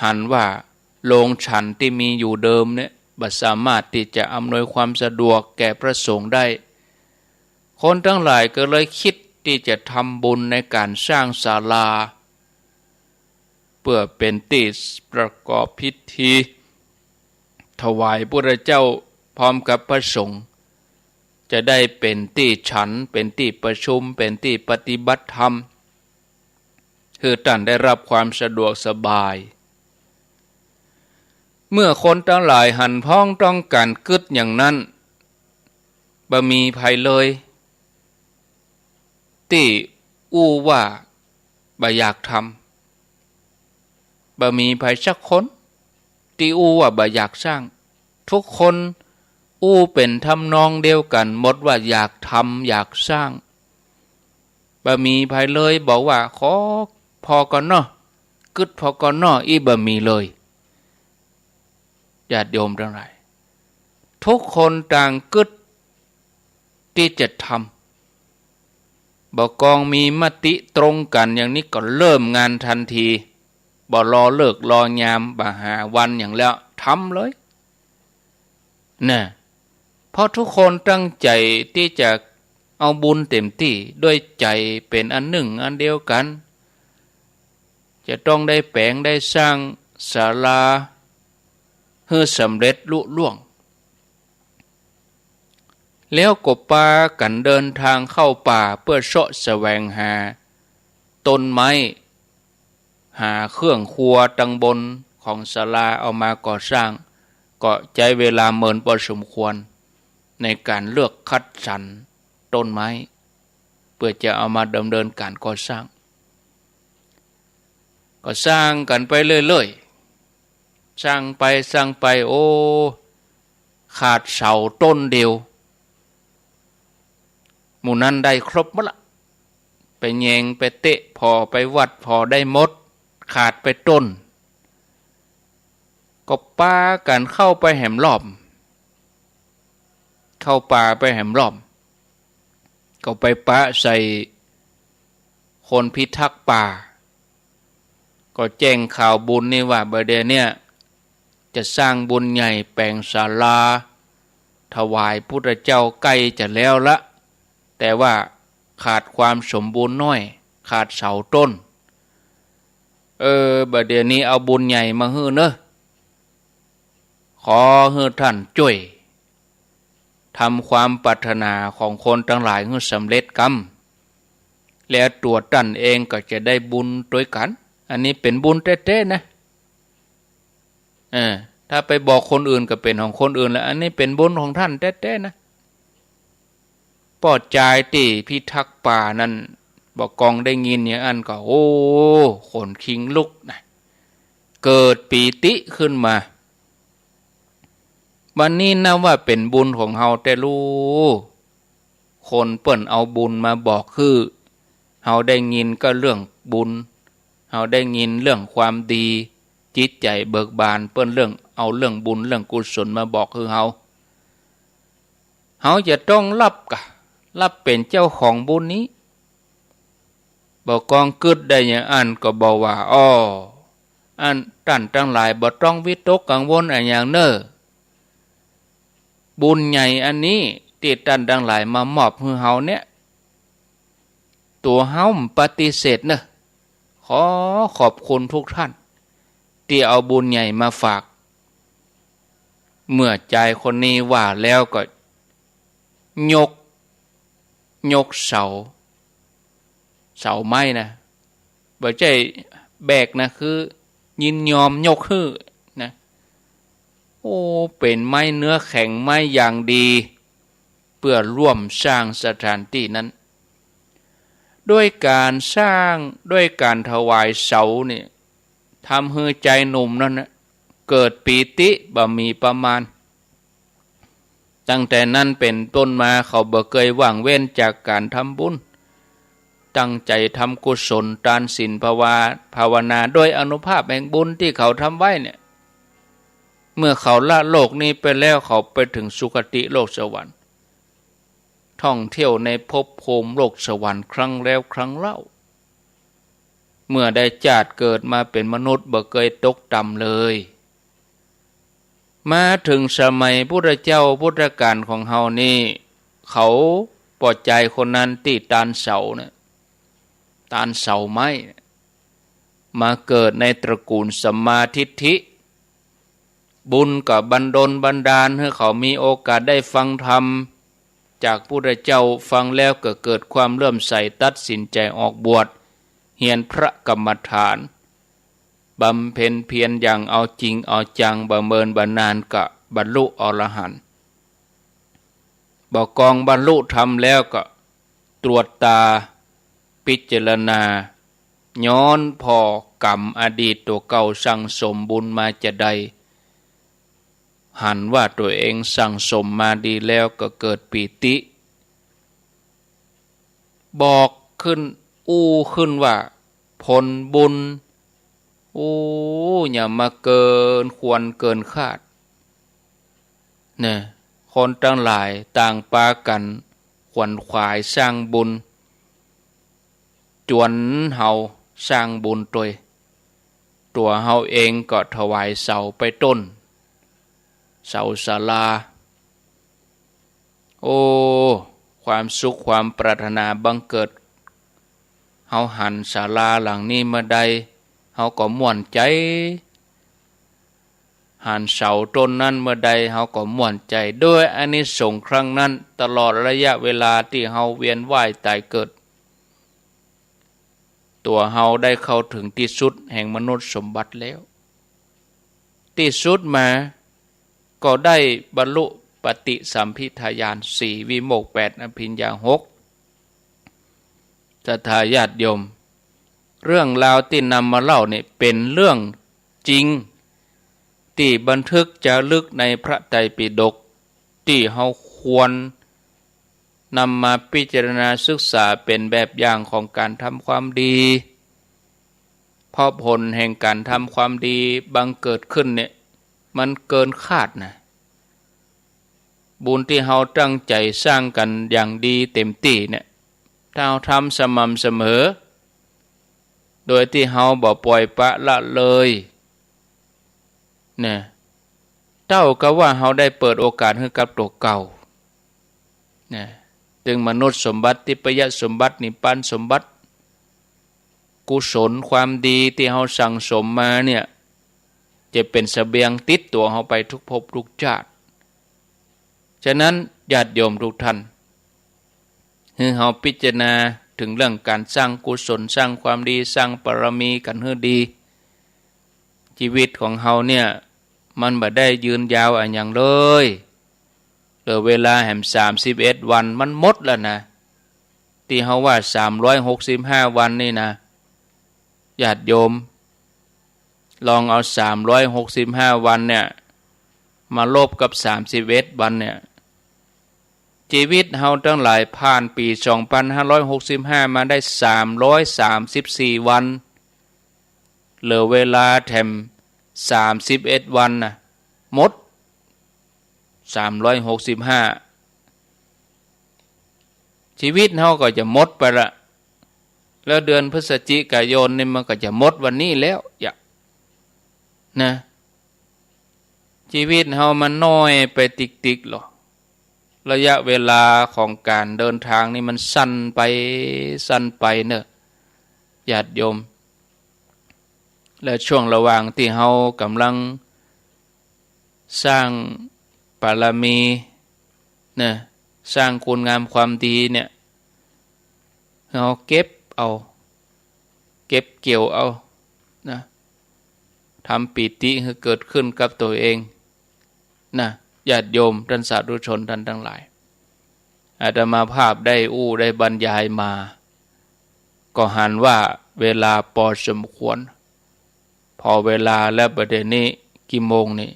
หันว่าโรงฉันตี้มีอยู่เดิมเนี่ย บ่สามารถตี้จะอำนวยความสะดวกแก่พระสงฆ์ได้ คนตังหลายก็เลยกึ๊ดตี้จะทำบุญในก๋านสร้างศาลา เปื้อเป๋นตี้ประกอบพิธี ถวายพุทธเจ้าพร้อมกับพระสงฆ์ จะได้เป๋นตี้ฉัน เป๋นตี้ประชุม เป๋นตี้ปฏิบัติธรรม หื้อต้านได้รับความสะดวกสบาย เมื่อคนตังหลายหันพ้องต้องก๋านกึ๊ดอย่างนั้น บ่มีใผเลย ตี้อู้ว่าบ่อยากทำ บ่มีใผสักคนตี้อู้ว่าบ่อยากสร้าง ทุกคนอู้เป๋นทำนองเดียวกั๋นหมดว่าอยากทำ อยากสร้าง บ่มีใผเลยบอกว่าขอผ่อก่อนเนาะ กึ๊ดผ่อก่อนเนาะ อี้บ่มีเลย ญาติโยมตังหลาย ทุกคนต่างกึ๊ดตี้จะทำ บ่ากองมีมติตรงกั๋นอย่างนี้ก็เริ่มงานตันที บ่รอฤกษ์รอยาม บ่าหาวันหยังแล้ว ทำเลย น่ะ เพราะทุกคนตั้งใจ๋ตี้จะเอาบุญเต๋มตี้ ด้วยใจ๋เป๋นอันนึ่งอันเดียวกั๋น จะต้องได้แป๋งได้สร้างศาลาหื้อสำเร็จลุล่วง แล้วก็ปากั๋นเดินตางเข้าป่าเปื้อเซาะแสวงหาต้นไม้ หาเครื่องครัวตังบนของศาลาเอามาก่อสร้าง ก็ใจ๊เวลาเมินปอสมควรในก๋านเลือกคัดสรรต้นไม้ เปื้อจะเอามาดำเนินก๋านก่อสร้าง ก็สร้างกั๋นไปเรื่อยๆ สร้างไปสร้างไป โอ้ ขาดเสาต้นเดียว หมู่นั้นได้ครบหมดละ ไปแยงไปเตะผ่อไปวัดผ่อได้หมด ขาดไปต้น ก็ปากั๋นเข้าไปแหมรอบ เข้าป่าไปแหมรอบ ก็ไปปะใส่คนพิทักษ์ป่า ก็แจ้งข่าวบุญนี่ว่า บ่าเดี่ยวเนี่ยจะสร้างบุญใหญ่แป๋งศาลาถวายพุทธเจ้าใก้จะแล้วละ แต่ว่าขาดความสมบูรณ์น้อย ขาดเสาต้น เออ บ่าเดี่ยวนี้เอาบุญใหญ่มาหื้อเนอะ ขอหื้อต้านจ้วยทำความปรารถนาของคนตังหลายหื้อสำเร็จกำ แล้วตั๋วต้านเองก็จะได้บุญตวยกั๋น อันนี้เป๋นบุญแต๊ๆ นะ เออ ถ้าไปบอกคนอื่นก็เป๋นของคนอื่นแล้ว อันนี้เป๋นบุญของต้านแต๊ๆ นะ ป้อจายตี้พิทักษ์ป่านั้น บ่ากองได้ยินอย่างอั้นก็ โอ้ ขนคิงลุกนะ เกิดปีติขึ้นมา วันนี้นับว่าเป๋นบุญของเฮาแต๊ลู คนเปิ้นเอาบุญมาบอกหื้อ เฮาได้ยินก็เรื่องบุญ เฮาได้ยินเรื่องความดี จิตใจ๋เบิกบาน เปิ้นเรื่อง เอาเรื่องบุญเรื่องกุศลมาบอกหื้อเฮา เฮาจะต้องฮับกะ ฮับเป๋นเจ้าของบุญนี้ บ่ากองกึ๊ดได้อย่างอั้นก็บอกว่า อ้อ อันต้านตังหลายบ่ต้องวิตกกังวลอะหยังเน่อ บุญใหญ่อันนี้ตี้ต้านตังหลายมามอบหื้อเฮาเนี่ย ตั๋วเฮาบ่ปฏิเสธเน่อ ขอขอบคุณทุกท่านตี้เอาบุญใหญ่มาฝาก เมื่อจายคนนี้ว่าแล้วก็ยก ยกเสา เสาไม้นะ บ่ใจ้แบกนะ คือยินยอมยกหื้อนะ โอ้ เป๋นไม้เนื้อแข็ง ไม้อย่างดี เปื้อร่วมสร้างสถานตี้นั้น ด้วยก๋านสร้าง ด้วยก๋านถวายเสาเนี่ย ทำหื้อจายหนุ่มนั้นนะ เกิดปีติบ่มีประมาณ ตั้งแต่นั้นเป๋นต้นมาเขาบ่เกยว่างเว้นจากก๋านทำบุญ ตั้งใจ๋ทำกุศล ตานศีล ภาวา ภาวนา โดยอานุภาพแห่งบุญตี้เขาทำไว้เนี่ย เมื่อเขาละโลกนี้ไปแล้ว เขาไปเถิงสุคติโลกสวรรค์ ท่องเที่ยวในภพภูมิโลกสวรรค์ครั้งแล้วครั้งเล่า เมื่อได้จาติเกิดมาเป๋นมนุษย์บ่เกยตกต่ำเลย มาเถิงสมัยพุทธเจ้าพุทธกาลของเฮานี่ เขาป้อจายคนนั้นตี้ตานเสาเนี่ย ตานเสาไม้ มาเกิดในตระกูลสัมมาทิฏฐิ บุญก็บันดลบันดาลหื้อเขามีโอกาสได้ฟังธรรมจากพุทธเจ้า ฟังแล้วก็เกิดความเลื่อมใส ตัดสินใจ๋ออกบวช เฮียนพระกรรมฐาน บำเพ็ญเพียรอย่างเอาจริงเอาจัง บ่เมินบ่นานก็บรรลุอรหันต์ บ่ากองบรรลุธรรมแล้วก็ตรวจตาพิจารณา ย้อนผ่อกรรมอดีตตั๋วเก่าสั่งสมบุญมาจาใด หันว่าตั๋วเองสั่งสมมาดีแล้วก็เกิดปีติ บอกขึ้น อู้ขึ้นว่าผลบุญ โอ้ อย่ามาเกินควรเกินคาด เนี่ย คนตังหลายต่างปากั๋นขวนขวายสร้างบุญ จวนเฮาสร้างบุญตวย ตั๋วเฮาเองก็ถวายเสาไปต้น เสาศาลา โอ้ ความสุขความปรารถนาบังเกิด เฮาหันศาลาหลังนี้เมื่อใด เฮาก็ม่วนใจ๋ หันเสาต้นนั้นเมื่อใด เฮาก็ม่วนใจ๋ ด้วยอานิสงส์ครั้งนั้น ตลอดระยะเวลาตี้เฮาเวียนว่ายต๋ายเกิด ตั๋วเฮาได้เข้าเถิงตี้สุดแห่งมนุษย์สมบัติแล้ว ตี้สุดมาก็ได้บรรลุปฏิสัมภิทาญาณสี่ วิโมกข์แปด อภิญญาหก ศรัทธาญาติโยม เรื่องราวตี้นำมาเล่านี่เป๋นเรื่องจริง ตี้บันทึกจารึกในพระไตรปิฎก ตี้เฮาควรนำมาพิจารณาศึกษาเป๋นแบบอย่างของก๋านทำความดี เพราะผลแห่งก๋านทำความดีบังเกิดขึ้นเนี่ย มันเกินคาดนะ บุญตี้เฮาตั้งใจ๋สร้างกั๋นอย่างดีเต๋มตี้เนี่ย ถ้าเฮาทำสม่ำเสมอ โดยตี้เฮาบ่ป่อยปละละเลย เนี่ย เต้ากับว่าเฮาได้เปิดโอกาสหื้อกับตั๋วเก่า เนี่ย ตึงมนุษย์สมบัติ ทิพยสมบัติ นิพพานสมบัติ กุศลความดีตี้เฮาสั่งสมมาเนี่ย จะเป๋นเสบียงติดตั๋วเฮาไปทุกภพทุกจาติ ฉะนั้นญาติโยมทุกท่าน หื้อเฮาพิจารณา เถิงเรื่องก๋านสร้างกุศล สร้างความดี สร้างบารมีกั๋นหื้อดี จีวิตของเฮาเนี่ย มันบ่ได้ยืนยาวอะหยังเลย เหลือเวลาแหมสามสิบเอ็ดวัน มันหมดแล้วนะ ตี้เฮาว่าสามร้อยหกสิบห้าวันนี่นะ ญาติโยม ลองเอาสามร้อยหกสิบห้าวันเนี่ย มาลบกับสามสิบเอ็ดวันเนี่ย จีวิตเฮาตังหลายผ่านปี๋สองปันห้าร้อยหกสิบห้ามาได้สามร้อยสามสิบสี่วัน เหลือเวลาแถมสามสิบเอ็ดวันนะ หมด สามร้อยหกสิบห้า จีวิตเฮาก็จะหมดไปละ แล้วเดือนพฤศจิกายนนี่มันก็จะหมดวันนี้แล้ว อย่า นะ จีวิตเฮามันน้อยไปติ๊กๆ หรอ ระยะเวลาของก๋านเดินทางนี่มันสั้นไป สั้นไปเน่อ ญาติโยม และช่วงระหว่างตี้เฮาก่ำลังสร้างบารมี นะ สร้างคุณงามความดีเนี่ย เฮาเก็บเอา เก็บเกี่ยวเอา นะ ทำปีติหื้อเกิดขึ้นกับตั๋วเอง นะ ญาติโยมต้านสาธุชนต้านตังหลาย อาตมาภาพได้อู้ได้บรรยายมา ก็หันว่าเวลาปอสมควร ผ่อเวลาแล้ว บ่าเดี่ยวนี้กี่โมงนี่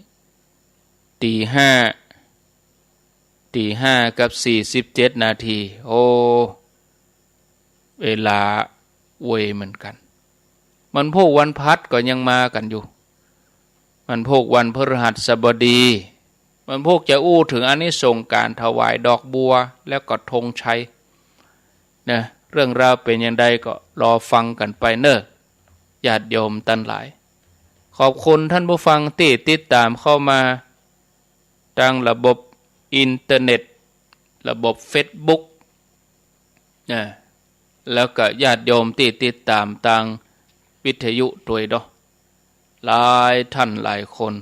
ตี๋ห้า ตี๋ห้ากับสี่สิบเจ็ดนาที โอ้ เวลาไวเหมือนกั๋น วันพูกวันพฤหัสก็ยังมากั๋นอยู่ วันพูกวันพฤหัสบดี วันพูกจะอู้เถิงอานิสงส์ก๋านถวายดอกบัว แล้วก็ธงชัย นะ เรื่องราวเป๋นอย่างใดก็รอฟังกั๋นไปเน่อ ญาติโยมต้านหลาย ขอบคุณต้านผู้ฟังตี้ติดต๋ามเข้ามา ตางระบบอินเทอร์เน็ต ระบบเฟซบุ๊ก นะ แล้วก็ญาติโยมตี้ติดต๋ามตางวิทยุตวยเนาะ หลายต้านหลายคน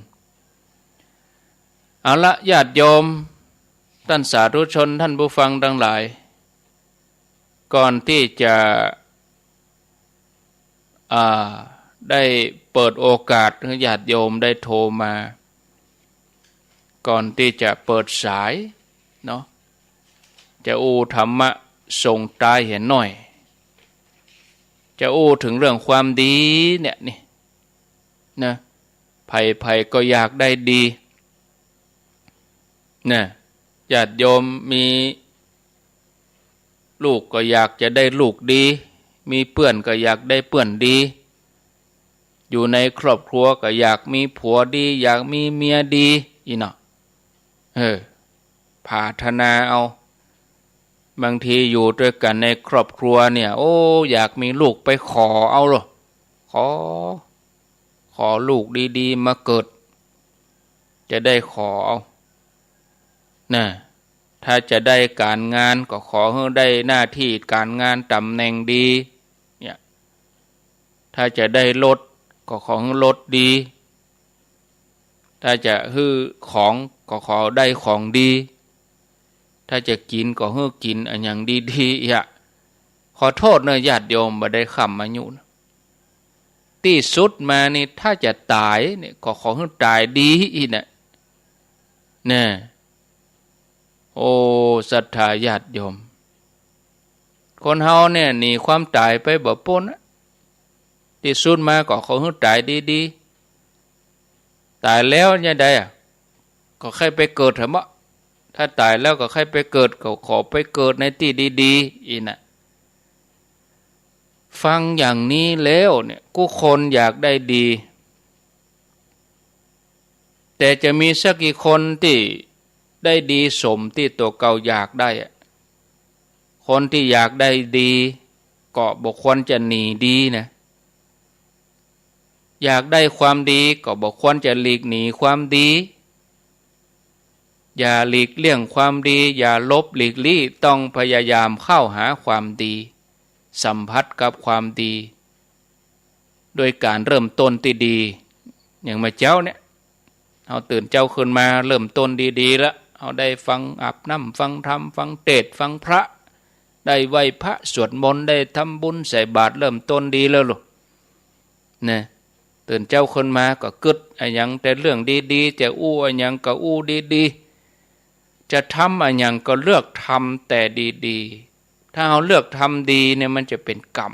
เอาละ ญาติโยม ต้านสาธุชน ต้านผู้ฟังตังหลาย ก่อนตี้จะ อ่า ได้เปิดโอกาสหื้อญาติโยมได้โทรมา ก่อนตี้จะเปิดสายเนาะ จะอู้ธรรมะส่งตายเหียหน้อย จะอู้เถิงเรื่องความดีเนี่ยนี่ นะ ใผๆ ก็อยากได้ดี นะ ญาติโยมมีลูกก็อยากจะได้ลูกดี มีเปื้อนก็อยากได้เปื้อนดี อยู่ในครอบครัวก็อยากมีผัวดี อยากมีเมียดี อี้เนาะ เออ ผาถนาเอา บางทีอยู่ตวยกั๋นในครอบครัวเนี่ย โอ้ อยากมีลูกไปขอเอาเหรอ ขอ ขอลูกดีๆ มาเกิด จะได้ขอเอา นะ ถ้าจะได้ก๋านงานก็ขอหื้อได้หน้าตี้ก๋านงาน ต๋ำแหน่งดี เนี่ย ถ้าจะได้รถก็ขอหื้อรถดี ถ้าจะหื้อของก็ขอได้ของดี ถ้าจะกิ๋นก็หื้อกิ๋นอะหยังดีๆ อี้อะ ขอโต้ษเน่อญาติโยม บ่ได้ค้ำอายุนะ ตี้สุดมานี่ ถ้าจะต๋ายเนี่ย ก็ขอหื้อต๋ายดีอี้นะ แน่ โอ้ ศรัทธาญาติโยม คนเฮาเนี่ยหนีความต๋ายไปบ่ป๊นอะ ตี้สุดมาก็ขอหื้อต๋ายดีๆ ต๋ายแล้วจะใดอะ ก็ใค่ไปเกิดเถาะเนาะ ถ้าต๋ายแล้วก็ใค่ไปเกิด ก็ขอไปเกิดในตี้ดีๆ อี้นะ ฟังอย่างนี้แล้วเนี่ย กู้คนอยากได้ดี แต่จะมีสักกี่คนตี้ได้ดีสมตี้ตั๋วเก่าอยากได้อะ คนตี้อยากได้ดีก็บ่ควรจะหนีดีนะ อยากได้ความดีก็บ่ควรจะหลีกหนีความดี อย่าหลีกเลี่ยงความดี อย่าหลบหลีกลี้ ต้องพยายามเข้าหาความดี สัมผัสกับความดี โดยก๋านเริ่มต้นตี้ดี อย่างเมื่อเจ๊าเนี่ย เฮาตื่นเจ๊าขึ้นมาเริ่มต้นดีๆ ละ เฮาได้ฟังอาบน้ำ ฟังธรรม ฟังเตสน์ ฟังพระ ได้ไหว้พระสวดมนต์ ได้ทำบุญใส่บาตร เริ่มต้นดีแล้วลูก นะ ตื่นเจ๊าขึ้นมาก็กึ๊ดอะหยังแต่เรื่องดีๆ จะอู้อะหยังก็อู้ดีๆ จะทำอะหยังก็เลือกทำแต่ดีๆ ถ้าเฮาเลือกทำดีเนี่ยมันจะเป๋นกรรม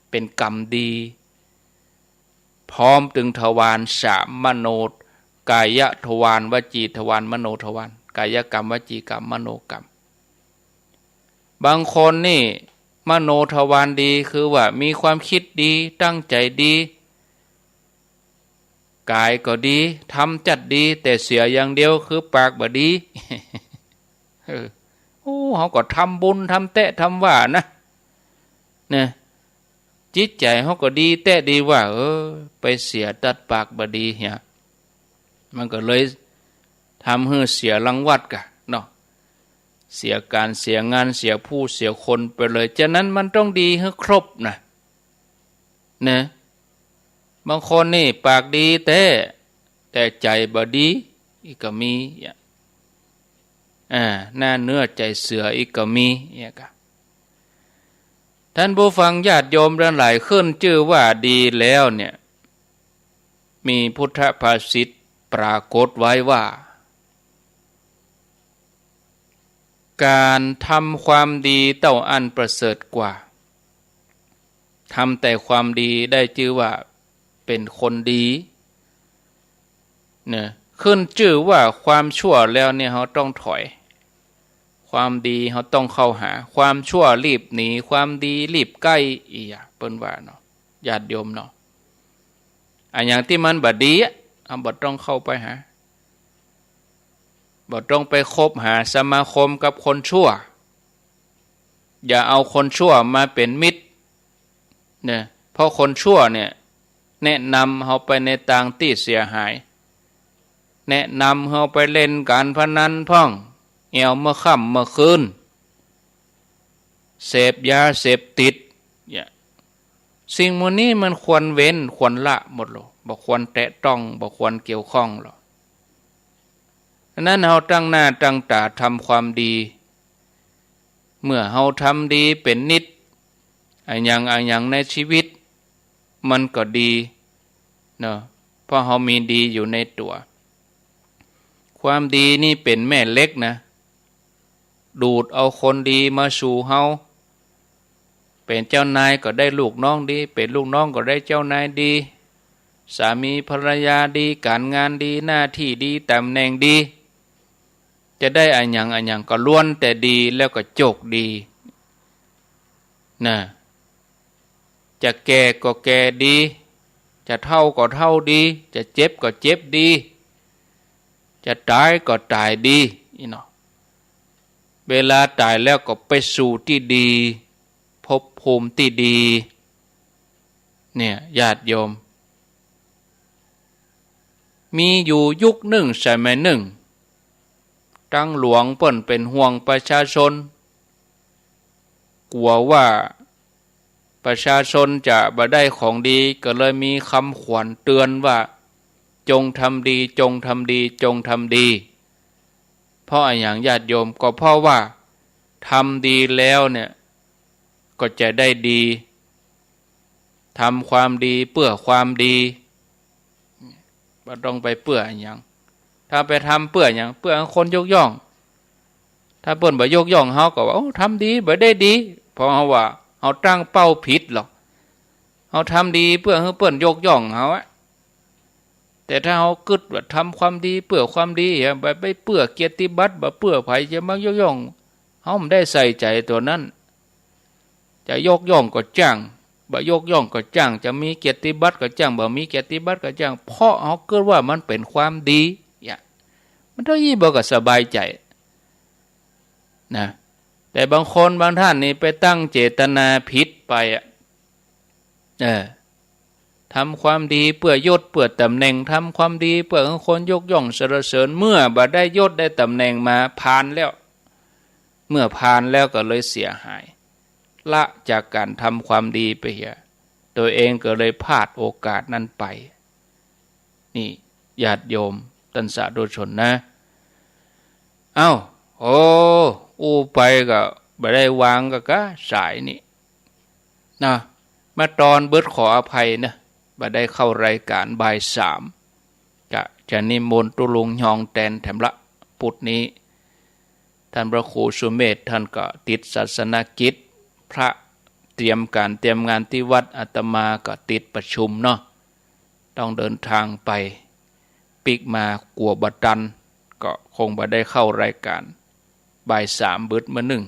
เป๋นกรรมดี พร้อมตึงทวารสาม มโน กายทวาร วจีทวาร มโนทวาร กายกรรม วจีกรรม มโนกรรม บางคนนี่มโนทวารดี คือว่ามีความกึ๊ดดี ตั้งใจ๋ดี ก๋ายก็ดี ทำจั๊ดดี แต่เสียอย่างเดียวคือปากบ่ดี เออ โอ้ เฮาก็ทำบุญ ทำแต๊ทำว่านะ เนี่ย จิตใจ๋เฮาก็ดีแต๊ดีว่า เออ ไปเสียตัดปากบ่ดีเหีย มันก็เลยทำหื้อเสียรังวัดกะเนาะ เสียก๋าน เสียงาน เสียผู้ เสียคนไปเลย ฉะนั้นมันต้องดีหื้อครบนะ นะ บางคนนี่ปากดีแต๊ แต่ใจ๋บ่ดี อีกก็มี อ่า หน้าเนื้อใจ๋เสือ อีกก็มี เนี่ยกะ ท่านผู้ฟังญาติโยมทั้งหลาย ขึ้นจื้อว่าดีแล้วเนี่ย มีพุทธภาษิตปรากฏไว้ว่า ก๋านทำความดีเต้าอั้นประเสริฐกว่า ทำแต่ความดีได้จื้อว่าเป๋นคนดี เนี่ย ขึ้นจื้อว่าความชั่วแล้วเนี่ย เฮาต้องถอย ความดีเฮาต้องเข้าหา ความชั่วรีบหนี ความดีรีบใก้ อี้อะ เปิ้นว่าเนาะ ญาติโยมเนาะ อะหยังตี้มันบ่ดีอะ เฮาบ่ต้องเข้าไปหา บ่ต้องไปคบหาสมาคมกับคนชั่ว อย่าเอาคนชั่วมาเป๋นมิตร เนี่ย เพราะคนชั่วเนี่ย แนะนำเฮาไปในตางตี้เสียหาย แนะนำเฮาไปเล่นก๋านพนันพ่อง แอ่วเมื่อค่ำเมื่อคืน เสพยาเสพติด เนี่ย สิ่งหมู่นี้มันควรเว้น ควรละหมดลอ บ่ควรแตะต้อง บ่ควรเกี่ยวข้องลอ อันนั้นเฮาตั้งหน้าตั้งต๋าทำความดี เมื่อเฮาทำดีเป๋นนิตย์ อะหยังอะหยังในชีวิต มันก็ดีเนาะ เพราะเฮามีดีอยู่ในตั๋ว ความดีนี่เป๋นแม่เหล็กนะ ดูดเอาคนดีมาสู่เฮา เป๋นเจ้านายก็ได้ลูกน้องดี เป๋นลูกน้องก็ได้เจ้านายดี สามีภรรยาดี ก๋านงานดี หน้าตี้ดี ต๋ำแหน่งดี จะได้อะหยังอะหยังก็ล้วนแต่ดี แล้วก็โจคดี นะ จะแก่ก็แก่ดี จะเฒ่าก็เฒ่าดี จะเจ็บก็เจ็บดี จะต๋ายก็ต๋ายดี อี้เนาะ เวลาต๋ายแล้วก็ไปสู่ตี้ดี ภพภูมิตี้ดี เนี่ย ญาติโยม มีอยู่ยุคนึ่งสมัยนึ่ง ตังหลวงเปิ้นเป๋นห่วงประชาชน กั๋วว่าประชาชนจะบ่ได้ของดี ก็เลยมีกำขวัญเตือนว่า จงทำดี จงทำดี จงทำดี เพราะอะหยังญาติโยม ก็เพราะว่าทำดีแล้วเนี่ย ก็จะได้ดี ทำความดีเปื้อความดี บ่ต้องไปเปื้ออะหยัง ถ้าไปทำเปื้ออะหยัง เปื้อหื้อคนยกย่อง ถ้าเปิ้นบ่ยกย่องเฮาก็ว่า โอ้ ทำดีบ่ได้ดี เพราะเฮาว่าเฮาตั้งเป้าผิดลอ เฮาทำดีเปื้อหื้อเปิ้นยกย่องเฮาอะ แต่ถ้าเฮากึ๊ดว่าทำความดีเปื้อความดีอะ บ่ไปเปื้อเกียรติบัตร บ่เปื้อใผจะมายกย่อง เฮาบ่ได้ใส่ใจ๋ตั๋วนั้น จะยกย่องก็จ้าง บ่ยกย่องก็จ้าง จะมีเกียรติบัตรก็จ้าง บ่มีเกียรติบัตรก็จ้าง เพราะเฮากึ๊ดว่ามันเป๋นความดี เนี่ย มันเต้าอี้บ่ก็สบายใจ๋ นะ แต่บางคนบางท่านนี่ไปตั้งเจตนาผิดไปอะ เออ ทำความดีเปื้อยศเปื้อต๋ำแหน่ง ทำความดีเปื้อหื้อคนยกย่องสรรเสริญ เมื่อบ่ได้ยศได้ต๋ำแหน่งมา ผ่านแล้ว เมื่อผ่านแล้วก็เลยเสียหาย ละจากก๋านทำความดีไปเหีย ตั๋วเองก็เลยพลาดโอกาสนั้นไป นี่ ญาติโยมต้านสาธุชนนะ เอ้า โอ้ อู้ไปก็ บ่ได้วางก็กะสายนี้นะ มาตอนเบิดขออภัยนะ บ่ได้เข้ารายก๋านบ่ายสาม กะจะนิมนต์ตุ๊ลุงยองแตนแถมละ ปุดนี้ ต้านพระครูสุเมธต้านก็ติดศาสนกิจ พระเตรียมก๋านเตรียมงานตี้วัด อาตมาก็ติดประชุมเนาะ ต้องเดินทางไป ปิ๊กมากั๋วบ่ตัน ก็คงบ่ได้เข้ารายก๋าน บ่ายสามเบิดเมื่อนึ่ง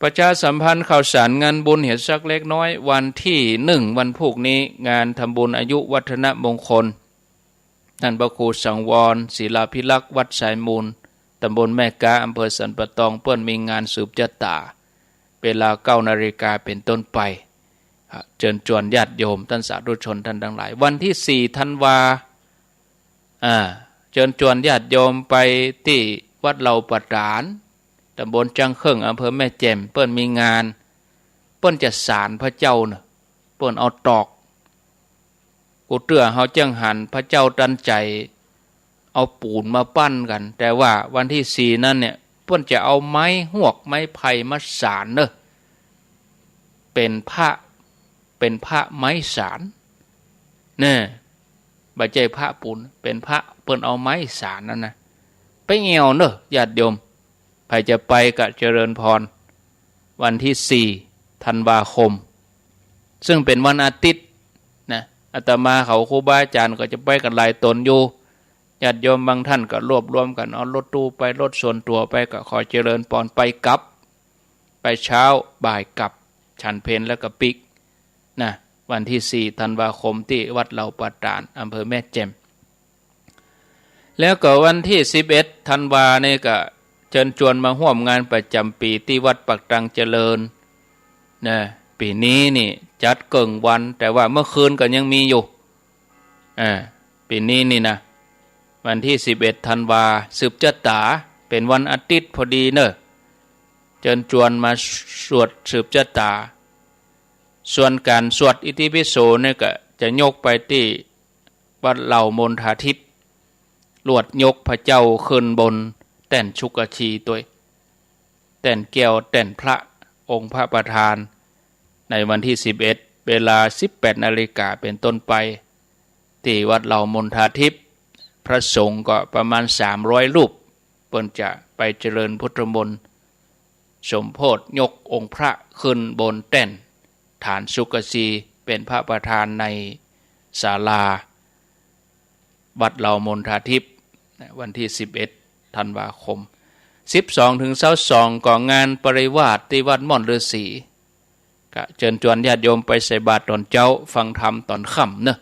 ประชาสัมพันธ์ข่าวสารงานบุญเหียสักเล็กน้อย วันตี้หนึ่ง วันพูกนี้ งานทำบุญอายุวัฒนมงคล ต้านพระครูสังวร ศิลาภิรักษ์ วัดสายมูล ตำบลแม่ก๊า อำเภอสันป่าตอง เปิ้นมีงานสืบจะต๋า เวลาเก้านาฬิกาเป๋นต้นไป เจิญจวนญาติโยม ต้านสาธุชนต้านตังหลาย วันตี้สี่ธันวา อ่า เจิญจวนญาติโยมไปตี้วัดเหล่าป่าต๋าน ตำบลจ้างเคิ่ง อำเภอแม่แจ่ม เปิ้นมีงาน เปิ้นจะสานพระเจ้าเนาะ เปิ้นเอาตอก กูเตื้อเฮาเจิ่งหันพระเจ้าตันใจ๋ เอาปูนมาปั้นกั๋น แต่ว่าวันตี้สี่นั้นเนี่ย เปิ้นจะเอาไม้ฮวกไม้ไผ่มาสานเนาะ เป๋นพระ เป๋นพระไม้สาน แน่ บ่ใจ้พระปูน เป๋นพระเปิ้นเอาไม้สานนั้นนะ ไปแอ่วเนาะ ญาติโยม ใผจะไปก็เจริญพร วันตี้สี่ธันวาคม ซึ่งเป๋นวันอาทิตย์นะ อาตมาเขาครูบาอาจ๋ารย์ก็จะไปกั๋นหลายต๋นอยู่ ญาติโยมบางต้านก็รวบรวมกั๋น เอารถตู้ไป รถส่วนตั๋วไป ก็ขอเจริญพร ไปกลับ ไปเช้า บ่ายกลับ ฉันเพลแล้วก็ปิ๊ก นะ วันตี้สี่ธันวาคมตี้วัดเหล่าป่าต๋าน อำเภอแม่แจ่ม แล้วก็วันตี้สิบเอ็ดธันวานี่ก็เจิญจวนมาฮ่วมงานประจ๋ำปี๋ตี้วัดปากตังเจริญ นะ ปี๋นี้นี่จัดเกิ่งวัน แต่ว่าเมื่อคืนก็ยังมีอยู่ อ่า ปี๋นี้นี่นะ วันตี้สิบเอ็ดธันวา สืบจะต๋า เป๋นวันอาทิตย์พอดีเนาะ เจิญจวนมาสวดสืบจะต๋า ส่วนก๋านสวดอิติปิโสนี่ก็จะยกไปตี้วัดเหล่ามณฑาทิพย์ ลวดยกพระเจ้าขึ้นบนแต้นสุกชีตวย แต้นแก้วแต้นพระองค์พระประธาน ในวันตี้สิบเอ็ด เวลาสิบแปดนาฬิกาเป๋นต้นไป ตี้วัดเหล่ามณฑาทิพย์ พระสงฆ์ก็ประมาณสามร้อยรูป เปิ้นจะไปเจริญพุทธมนต์ สมโภชยกองค์พระขึ้นบนแต้นฐานสุกชี เป๋นพระประธานในศาลาวัดเหล่ามณฑาทิพย์ วันตี้สิบเอ็ดธันวาคม สิบสองถึงซาวสอง ก็งานปริวาสตี้วัดม่อนฤๅษี ก็เจิญจวนญาติโยมไปใส่บาตรต๋อนเจ๊า ฟังธรรมต๋อนค่ำเนาะ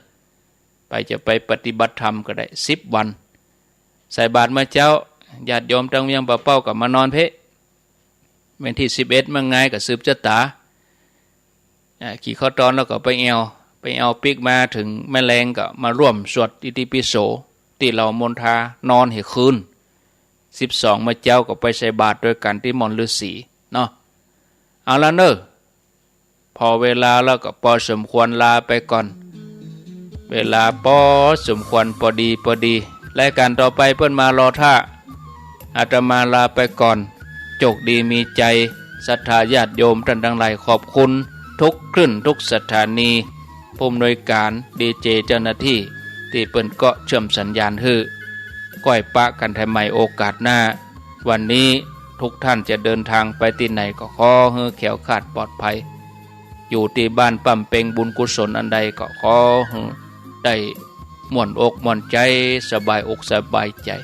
ใผจะไปปฏิบัติธรรมก็ได้ สิบวัน ใส่บาตรเมื่อเจ๊า ญาติโยมตังเวียงป่าเป้าก็มานอนเป๊ะ วันตี้สิบเอ็ดเมื่องายก็สืบจะต๋า อ่า กิ๋นข้าวตอนแล้วก็ไปแอ่ว ไปแอ่วปิ๊กมาเถิงแม่แลงก็มาฮ่วมสวดอิติปิโสตี้เหล่ามณฑา นอนหื้อคืน สิบสองเมื่อเจ๊าก็ไปใส่บาตรตวยกั๋นตี้ม่อนฤๅษีเนาะ เอาละเนาะ ผ่อเวลาแล้วก็ปอสมควรลาไปก่อน เวลาปอสมควรปอดีปอดี รายก๋านต่อไปเปิ้นมารอท่า อาตมาลาไปก่อน โจคดีมีชัย ศรัทธาญาติโยมต้านตังหลาย ขอบคุณทุกคลื่นทุกสถานี ผู้อำนวยก๋าน ดีเจ เจ้าหน้าตี้ ตี้เปิ้นก็เชื่อมสัญญาณหื้อ ก้อยปะกั๋นแถมใหม่โอกาสหน้า วันนี้ทุกท่านจะเดินทางไปตี้ไหนก็ขอหื้อแคล้วคลาดปลอดภัย อยู่ตี้บ้านป้ำเป็งบุญกุศลอันใดก็ขอหื้อได้ม่วนอกม่วนใจ๋ สบายอกสบายใจ๋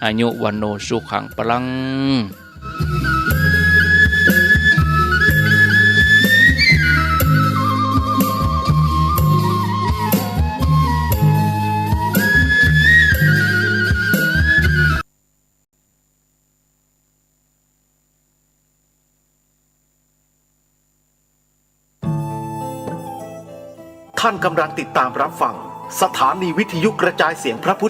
อายุวัณโณสุขังพลัง ท่านกำลังติดตามรับฟังสถานีวิทยุกระจายเสียงพระพุทธ